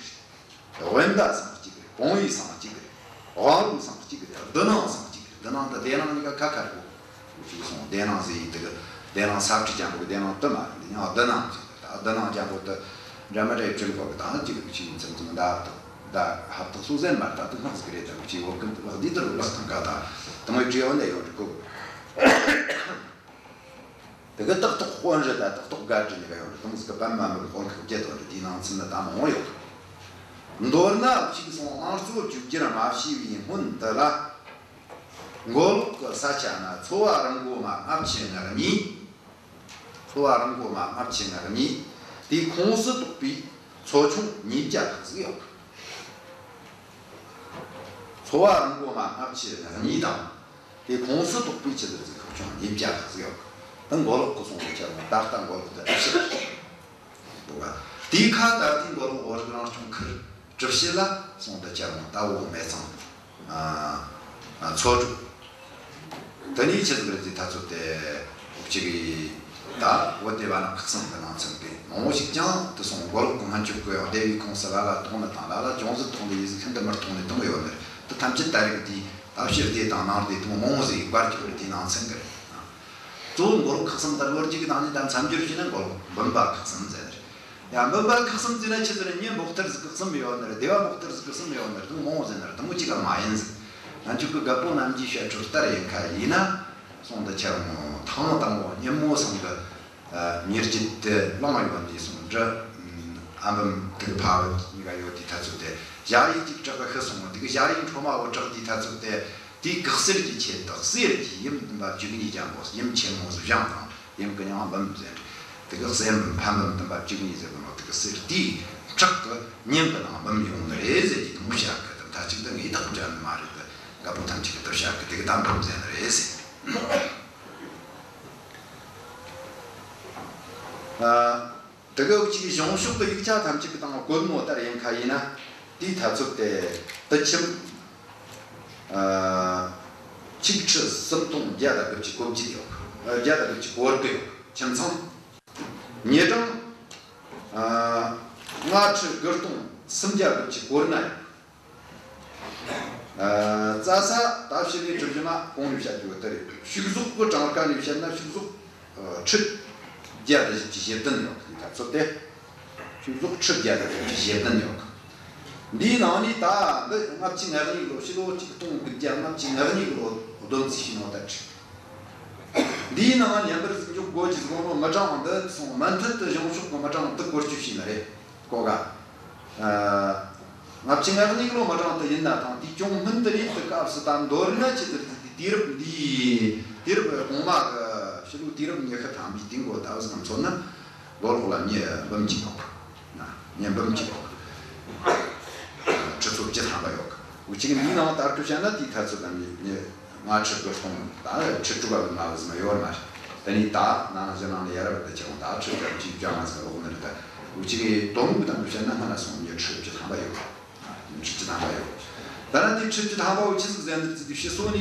རེད། དབེན་ཟླ་ཚང་གཅིག་རེད། བོང་བུའི་ཚང་གཅིག་རེད། དབང་ལུང་ཚང་གཅིག་རེད། བདུད་ནང་ཚང་གཅིག་རེད། བདུད་ནང་དུ་བདེ་སྣང་གཉིས་ཀ་ཁ་ཁར་གོ་ཅིག་སོང་། བདེ་སྣང་ཟེར་ཡི་དེ་གི་བདེ་སྣང་ས་ཁྲི་ཅན་པོ་གི་བདེ་སྣང་དུ་མ་རེད། འདི་ཡང་བདུད་ནང་ཟེར། ད་བདུད་ནང་ཅན་པོ་དུ་འདྲ་མི་འདྲའི་བྲིས་གོ་གི་དང་ཅིག་ཅིག་ཚུན་ཚོད་ད་ད་ཧབ་ཏུ་སུ་ཟན་མ་ད་དུ་སྔགས་ཟིག་རེད། ད་ཅིག་འོ་ཀུན་དུ་ལག་འདི་ལྟར་ལག་དང་ག་ད་དུ་མོའི་བྲིས་འོ་ནས་ཡོད་རེད་གོ། དེ་གི་སྟག་ཐོག་དཔོན་རི་དང་སྟག་ཐོག་སྒར་རི་གཉིས་ཀ་ཡོད་རེད། དེ་མོ་ཟིག་གི་པདྨ་འབུམ་དཔོན་ཁག་བརྒྱད་ཡོད་རེད། དེའི་ནང་ཚན་ནི་ད་མང་བོ་ཡོད། མདོར་ན་ཅིག་སོང་ཨང་གཙོ་བཅོས་བསྒྱུར་མ་བྱས་པའི་སྔོན་དུ་ལ། མགོ་ལོག་གི་ས་ཆ་ན་ཚོ་བ་རིང་མགོ་མ་ལྔ་བཅུ་ང་གཉིས། ཚོ་བ་རིང་མགོ་མ་ལྔ་བཅུ་ང་གཉིས། དེའི་ཁོངས་སུ་གཏོགས་པའི་ཚོ་ཆུང་ཉིས་བརྒྱ་ལྷག་ཟིག་ཡོད། ཚོ་བ་རིང་མགོ་མ་ལྔ་བཅུ་ང་གཉིས་དང་། དེ་ཁོངས་སུ་གཏོགས་པའི་ཆི་ཟེར་ཟིག་ཁག་ཆུང་ཉིས་བརྒྱ་ལྷག་ཟིག་ཡོད། ད་མགོ་ལོག་གི་སོང་དུ་ཁྱེར་འོང་ད་ལྟ་མགོ་ལོག་དེ་གྲུབ་བྱེད་འདུག་ག་དེའི་ཁ་ད་ལྟའི་མགོ་ལོག་བོད་རིགས་རང་སྐྱོང་ཁུལ་གྲུབ་བྱེད་ལ་སོང་དུ་ཁྱེར་འོང་ད་བོད་སྨད་ཚང་། ཨ་ཨ་མཚོ་འབྲུག་དེ་ནས་ཆི་ཟིག་རེད་ཟེར་ད་ཚོད་དེ་འོག་ཅིག་གི་ད་བོད་དེ་བ་ན་ཁག་གསུམ་གི་ནང་ཚན་གི་མང་བོ་ཞིག་ཀྱང་དེ་སོང་མགོ་ལོག་གི་སྨན་བཅོས་གི་ཡང་སྡེ་བའི་ཁོངས་སུ་ལ་ལ་གཏོགས་ནི་དང་ལ་ལ་ཅུང་ཟད་གཏོགས་ནི་ཡིན་ཟིག་ཤིན་ཏུ་མི་གཏོགས་ནི་དེ་མོ་ཡོད་ནི་རེད། དེ་ཐམས་ཅད་ད་རེས་ཀྱི་དེའི་ད་ཕྱི་སྡེ་དང་ནང་སྡེ་དེ་མོ་མང་བོ་ཟིག་ཡིག་པར་གྱི་བར་དེའི་ནང་ཚན་གི་རེད། གཙོ་བོ་མགོ་ལོག་ཁག་གསུམ་ལྟར་ལོ་རྒྱུས་ཀྱི་ནང་ནས་ད་མཚམས་སྦྱོར་བྱས་ན་མགོ་ལོག་འབུམ་པ་ཁག་གསུམ་ཟེར་ནི་རེད། ཡང་འབུམ་པ་ཁག་གསུམ་ཟེར་ན་ཆི་ཟེར་ན་མྱི་འབོག་ཐེར་ཟིག་གི་གསུམ་ཡོད་ནི་རེད། སྡེ་བ་འབོག་ཐེར་ཟིག་གི་གསུམ་ཡོད་ནི་རེད། དེ་མོ་མང་བོ་ཟེར་ནི་རེད། དེ་མོ་གཅིག་ག་མ་ཡིན་ཟིག་ང་ཆོ་གི་རྒད་པོ་རྣམས་ཀྱི་བཤད་སྲོལ་ལྟར་ཡིན་ཁ་ཡིན་ན། སོང་དུ་ཁྱེར་འོང་ཐང་དང་པོ་སྙེ་མོ་ཚང་གི་ཨ་མྱི་རྒྱུད་དེ་བླངས་ཡོད་འདི་སོང་འདྲ། ཨ་ ཨ་འབུམ་དེ་གི་ཕ་བུ་གཉིས་ཀ་ཡོད་དེའི་ཐ་ཚོད་དེ། ཞ་ཡིས་གཅིག་བྲག་གི་ཤི་སོང་། དེ་གི་ཞ་ཡིས་འཕྲོ་མ་བུ་བྲག་དེའི་ཐ་ཚོད་དེ། དེའི་གེགས་སེལ་གྱི་ཆེད་དུ། གསེར་གྱི་ཡུམ་བདུན་པ་བཅུ་གཉིས་ཀྱང་གོ། ཡུམ་ཆེན་མོ་ཟིག་བཞེངས་དང་། ཡུམ་གི་མྱིང་འབུམ་ཟེར། དེ་གི་གསེར་འབུམ་ཕ་འབུམ་བདུན་པ་བཅུ་གཉིས་ཟེར་གི་ནོ། དེ་གི་གསེར་དེའི་བྲག་གི་མྱིང་གི་ནང་འབུམ་ཡོང་ནི་རེད་ཟེར་གྱི་དུ་མོ་བཤད་གི། དེ་ཐ་ཚིག་དེ་ངས་བདག་པོ་འདྲ་ནི་མ་རེད། དེ་རྒད་པོ་ཐམས་ཅད་གི་དུ་བཤད་གི། དེ་གི་ད་འབུམ་ཟེར་ནི་རེད་ཟེར། ཨ། དེ་གི་འུ་ཅག་གི་གཞུང་ཕྱོགས་ཀྱི་ཡིག་ཆ་ཐམས་ཅད་ཀྱི་སྟེང་བཀོད་མོ་ལྟར་ཡིན་ཁ་ཡིན་ན། དེའི་ཐ་ཚོད་དེ་དུ་ཁྱིམ། ཨ། ཆིག་ཁྲི་སུམ་སྟོང་བརྒྱ་དང་དགུ་བཅུ་གོ་བརྒྱད་ཡོད། ཨ། བརྒྱ་དང་དགུ་བཅུ་གོ་དགུ་ཡོད། ཁྱིམ་ཚང་། ཉེ་གྲངས། ཨ། ལྔ་ཁྲི་དགུ་སྟོང་སུམ་བརྒྱ་དགུ་བཅུ་གོ་ལྔ་ཡོད། ཨ། རྩྭ་ས་ད་ཕྱི་ནས་གྲུབ་རྒྱུ་མ་གོང་ནས་བཤད་རྒྱུ་བོ་དེ་རེད། ཕྱུགས་ཟོག་གི་གྲངས་ཀ་ནས་བཤད་ན་ཕྱུགས་ཟོག་ཨ། ཁྲི་བརྒྱ་དང་བཞི་བཅུ་ཞེ་བདུན་ཡོད་གི། ད་ཚོད་དེ་ཕྱུགས་ཟོག་ཁྲི་བརྒྱ་དང་བཞི་བཅུ་ཞེ་བདུན་ཡོད་གི། འདིའི་ནང་ནས་ད་འདི་ལྔ་བཅུ་ང་གཉིས་ལོ། ཕྱི་ལོ་ཆིག་སྟོང་དགུ་བརྒྱ་ལྔ་བཅུ་ང་གཉིས་ལོ་བསྡོམས་རྩིས་བྱས་ནོ་ད་ཁྲི། འདིའི་ནང་མཉམ་པར་ཟིག་འཇོག་དགོས་ཀྱི་ཟིག་ནོ། མི་གྲངས་འདི་སོང་མུ་མཐུད་དུ་གཞུང་ཕྱོགས་ཀྱི་མི་གྲངས་འདི་བཀོལ་སྤྱོད་བྱས་ནི་རེད། གོ་ག། ཨ། ལྔ་བཅུ་ང་གཉིས་ལོ་མི་གྲངས་དེ་ཡིན་ན་ཐང་། དེའི་གྱོང་སྨིན་དེ་རེད། དེ་སྐབས་སུ་ད་མདོར་ན་ཆི་ཟེར་དུས། དུས་རབས་འདིའི། དུས་རབས་གོང་མ་གི་ཕྱི་ལོ་དུས་རབས་ཉི་ཤུ་ཐམ་པའི་དུས་འགོ་ད་བཟང་མཚོན་ན། མགོ་ལོག་ལ་མྱི་འབུམ་གཅིག་ཡོད་གི། ན། མྱི་འབུམ་གཅིག་ཡོད་གི། ཁྲི་ཚོ་བཅུ་ཐམ་པ་ཡོད་གི། འུ་ཅག་གི་འདིའི་ནང་ད་སྐབས་བཤད་ན་དེའི་ཐ་ཚོད་ལ་མྱི་མྱི་ལྔ་ཁྲི་དགུ་སྟོང་ད་ཁྲི་དྲུག་པ་གི་ང་བཟི་མ་ཡོད་མ་རེད། དེ་ནས་ད་ནང་གཞི་ནང་ནས་ཡར་བར་དུ་ཁྱེར་འོང་ད་ཁྲི་བརྒྱད་ཅུ་གྱ་ལྔ་ཟིག་ལོག་ནི་རེད། ད་འུ་ཅག་གི་དོ་དམ་གི་སྟེང་དུ་བཤད་ན་སྔ་ན་སོང་མྱི་ཁྲི་བཅུ་ཐམ་པ་ཡོད། ཁྲི་བཅུ་ཐམ་པ་ཡོད། ད་ན་དེ་ཁྲི་བཅུ་ཐམ་པ་བོ་ཆི་ཟིག་ཟེར་ནི་རེད་ཟེར་དུས། ཕྱི་སོ་ནས་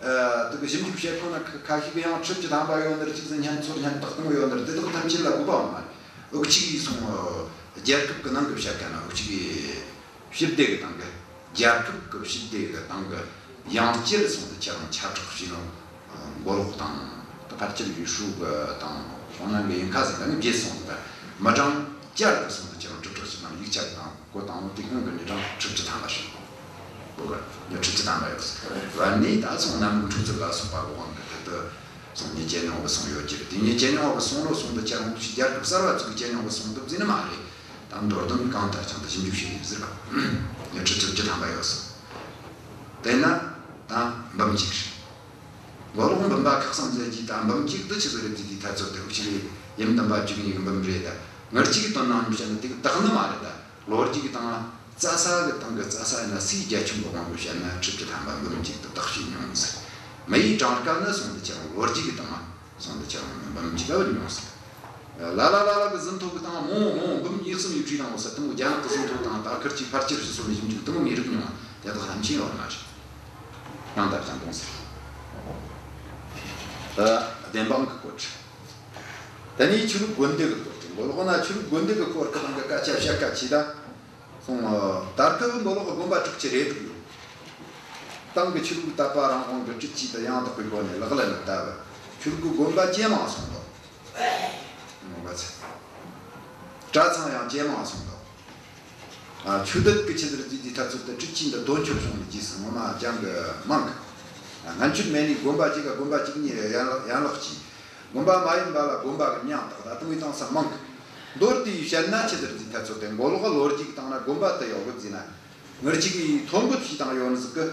ཨ་དེ་གི་ཞིབ་འཇུག་བྱེད་མཁན་ན་ཁ་ཁ་ཤས་གི་ཡང་ཁྲི་བཅུ་ཐམ་པ་ཡོད་ནི་རེད། ཅིག་ཟིག་སྙན་ཚོར་སྙན་ཏག་ཏག་ཡོད་ནི་རེད། དེ་དག་ཐམས་ཅད་ལ་དགོས་པ་མ་རེད། འུ་ཅག་གིས་སོང་རྒྱལ་ཁབ་གི་ནང་གི་བཤད་མཁན་ན་འུ་ཅག་གི་ཞི་བདེ་གི་སྟེང་གི། རྒྱལ་ཁབ་ཀྱི་ཞི་བདེ་གི་སྟེང་གི་ཡང་བསྐྱར་སོང་དུ་ཁྱེད་རང་ཁྱབ་བསྒྲགས་བྱས་ནོ། མགོ་ལོག་དང་། ད་ཕལ་ཆེར་ཡུས་ཧྲུའུ་གི་དང་ཧྥང་ནན་གི་ཡིན་ཁ་ཟིག་ད་ནི་བརྗེད་སོང་། ད་མི་གྲངས་བསྐྱར་དུ་སོང་དུ་ཁྱེད་རང་གྲུབ་གྲུབ་ཅིག་དང་ཡིག་ཆ་གི་དང་གོ་དང་བོ་དེ་ཁོང་གི་མི་གྲངས་ཁྲི་བཅུ་ཐམ་པ་ཞིག་གོ་གི། མྱི་ཁྲི་བཅུ་ཐམ་པ་ཡོད་ཟིག། བར་ནས་ད་སོང་ནམ་འཁྲུག་རྩོད་ལ་སོགས་པ་གི་དབང་གིས་དེ་དུ་སོང་མྱི་ཇེ་ཉུང་གི་སོང་ཡོད་ཀྱི་རེད། དེ་མྱི་ཇེ་ཉུང་གི་སོང་ལོ་སོང་དུ་ཁྱེད་རང་ཕྱི་རྒྱལ་ཁབ་གསར་བ་ཚུགས་གི་ཇེ་ཉུང་གི་སོང་དུ་བརྩིས་ནི་མ་རེད། ད་མདོར་དོན་གང་ལྟར་ཀྱང་ད་ཞིབ་འཇུག་བྱས་ནས་ཟེར་བ། ཉི་ཁྲི་བཅུ་བཅུ་ཐམ་པ་ཡོད་སོང་། དེ་ན་ད་འབུམ་གཅིག་རེད། མགོ་ལོག་འབུམ་པ་ཁག་གསུམ་ཟེར་གྱི་ད་འབུམ་གཅིག་དེ་ཆི་ཟིག་རེད་ཟེར་གྱི་ད་ཚོད་དེ་འུ་ཅག་གི་ཡུམ་བདུན་པ་བཅུ་གཉིས་གི་འབུམ་རེད། ད་ངར་གཅིག་གི་དོན་ནང་བཤད་ན་དེ་གི་དག་ནི་མ་རེད། ད་ལོ་རྒྱུས་ཀྱི་སྟེང་རྩྭ་ས་གི་སྟེང་གི། རྩྭ་ས་ཡིན་ན་སའི་རྒྱ་ཁྱོན་གི་དབང་གིས་བཤད་ན་ཁྲི་བཅུ་ཐམ་པ་འབུམ་གཅིག་དེ་བཏགས་བྱས་མྱོང་ཟིག། མི་ཡི་གྲངས་ཀ་ནི་སོང་དུ་ཁྱེད་རང་ལོ་རྒྱུས་ཀྱི་སྟེང་སོང་དུ་ཁྱེད་རང་འབུམ་གཅིག་ག་བུད་མྱོང་ཟིག། ལ་ལ་ལ་ལ་གི་ཟིན་ཐོ་གི་སྟེང་མོ་མོ་འབུམ་ཉེར་གསུམ་ཡི་བྲིས་དང་བོ་ཟེར། དེ་མོ་རྒྱ་ནག་གི་ཟིན་ཐོ་དང་ད་ཁུར་གཅིག་ཕལ་ཆེར་ཕྱི་སོ་ནས་ཞིབ་འཇུག་དེ་མོ་ངས་རིག་མྱོང་བ། དེ་དག་ཐམས་ཅད་ཡོད་མ་རེད། ཡང་དག་ཀྱང་དགོངས་ཟེར། ད་བདེན་དཔང་གི་སྐོར་བྲིས། དེ་ནས་ཆོས་ལུགས་དགོན་སྡེ་གི་སྐོར་བྲིས། མགོ་ལོག་ན་ཆོས་ལུགས་དགོན་སྡེ་གི་སྐོར་གི་སྟེང་གི་སྐད་ཆ་བཤད་སྐད་ཆ་ད། སོང་། ད་སྐབས་མགོ་ལོག་གི་དགོན་པ་དྲུག་ཅུ་རེ་དྲུག་ཡོད། ཏང་གི་ཆོས་ལུགས་དད་པ་རང་དབང་གི་སྲིད་ཇུས་དེ་ཡང་དག་པའི་སྒོ་ནས་ལག་ལེན་ལ་བསྟར་བ། ཆོས་ལུགས་ཀྱི་དགོན་པ་ཇེ་མང་སོང་འདུག། ངོ་མ་ཚ། གྲྭ་ཚང་ཡང་ཇེ་མང་སོང་འདུག། ཨ། ཆོས་དད་ཀྱི་ཆེད་དུ་བརྩིས་ཏེ་ཐབས་ཚུལ་དེ་སྲིད་ཇུས་འདི་དོན་འཁྱོལ་བྱུང་ནས་རྗེས་སུ་ངོ་མ་ཅང་གི་མང་གི། ཨ། སྔན་ཆད་མེད་ནས་དགོན་པ་གཅིག་ག་དགོན་པ་གཅིག་གཉིས་ཡན་ལག་ཡན་ལག་གཅིག། དགོན་པ་མ་ཡིན་པ་ལ་དགོན་པ་གི་མྱིང་བཏགས། ད་དུང་ཡི་དང་ས་མང་གི། མདོར་དེ་ཡི་བཤད་ན་ཆི་ཟེར་ཟིག་ཐ་ཚོད་དེ་མགོ་ལོག་གི་ལོ་རྒྱུས་ཀྱི་སྟེང་ན་དགོན་པ་དེ་ཡོད་གི་ཟེར་ན། ངར་གཅིག་གིས་ཐོ་འགོད་བྱས་བཏང་ཡོད་ནི་ཟིག་གི།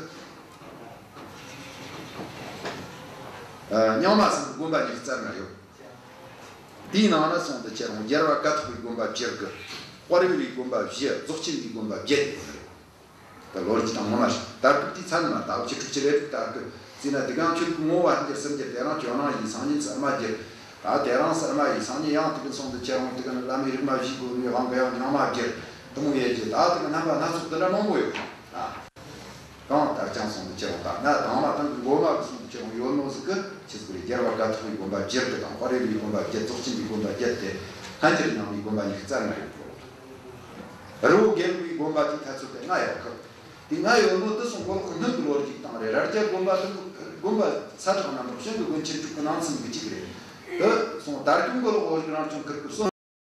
ཨ། རྙིང་མ་ཟིག་གི་དགོན་པ་ཉི་ཤུ་རྩ་ལྔ་ཡོད། དེའི་ནང་ན་སོང་དུ་ཁྱེད་རང་རྒྱལ་བ་ཀཿཐོག་པའི་དགོན་པ་བཅུ་དགུ། དཔལ་བེ་ལིའི་དགོན་པ་བཞི། རྫོགས་ཆེན་པའི་དགོན་པ་བརྒྱད་ཡོད་ནི་རེད། ད་ལོ་རྒྱུས་དང་ངོ་མ་ཞིག་ད་སྐབས་དེའི་ཚན་མ་ད་འུ་ཆོ་དྲུག་ཅུ་རེ་དྲུག་ད་སྐབས་བརྩིས་ན། དེ་གང་ཆོས་ལུགས་ངོ་བོ་ལྔ་འགྱུར་སུམ་འགྱུར། དེ་རིང་ཇོ་ནང་ཡིན། སང་ཉིན་གསར་མ་འགྱུར། ད་དེ་རིང་གསར་མ་ཡིན། སང་ཉིན་ཡང་དེ་གི་སོང་དུ་ཁྱེད་རང་དེ་གི་བླ་མའི་རིག་མ་བཞིའི་སྒོ་ནས་དབང་གི་ཡང་རྙིང་མ་འགྱུར། དེ་མོ་ཡས་ཀྱི་ད་དེ་གི་རྣམ་པ་སྣ་ཚོགས་འདི་འདྲ་མང་པོ་ཡོད་ད། གང་ལྟར་ཀྱང་སོང་དུ་ཁྱེད་རང་ད་ན་དང་མ་དང་གི་མགོ་མ་གི་སོང་དུ་ཁྱེད་རང་ཡོད་ནོ་ཟིག་གི་ཆི་ཟིག་རེད། རྒྱལ་བ་ཀཿཐོག་པའི་དགོན་པ་བརྒྱད་དེ་དང་། དཔལ་བེ་ལིའི་དགོན་པ་བརྒྱད། རྫོགས་ཆེན་པའི་དགོན་པ་བརྒྱད་དེ། སྔ་འགྱུར་རྙིང་མའི་དགོན་པ་ཉི་ཤུ་རྩ་ལྔ་ཡོད་གི། རི་བོ་དགེ་ལུགས་པའི་དགོན་པ་དེའི་ཐ་ཚོད་དེ་ལྔ་ཡོད་གི། དེ་ལྔ་ཡོད་ནོ་དེ་སོང་མགོ་ལོག་སྔོན་གྱི་ལོ་རྒྱུས་སྟེང་རེད། རྭ་རྒྱ་དགོན་པ་དེ་དགོན་པ་ས་ཁྲ་རྣམ་པར་ཤིང་གི་དགོན་ཆེན་དྲུག་གི་ནང་ཚུད་གི་གཅིག་རེད། དེ་སོང་དར་གྱི་མགོ་ལོག་བོད་རིགས་རང་སྐྱོང་ཁུལ་གྱི་སོ།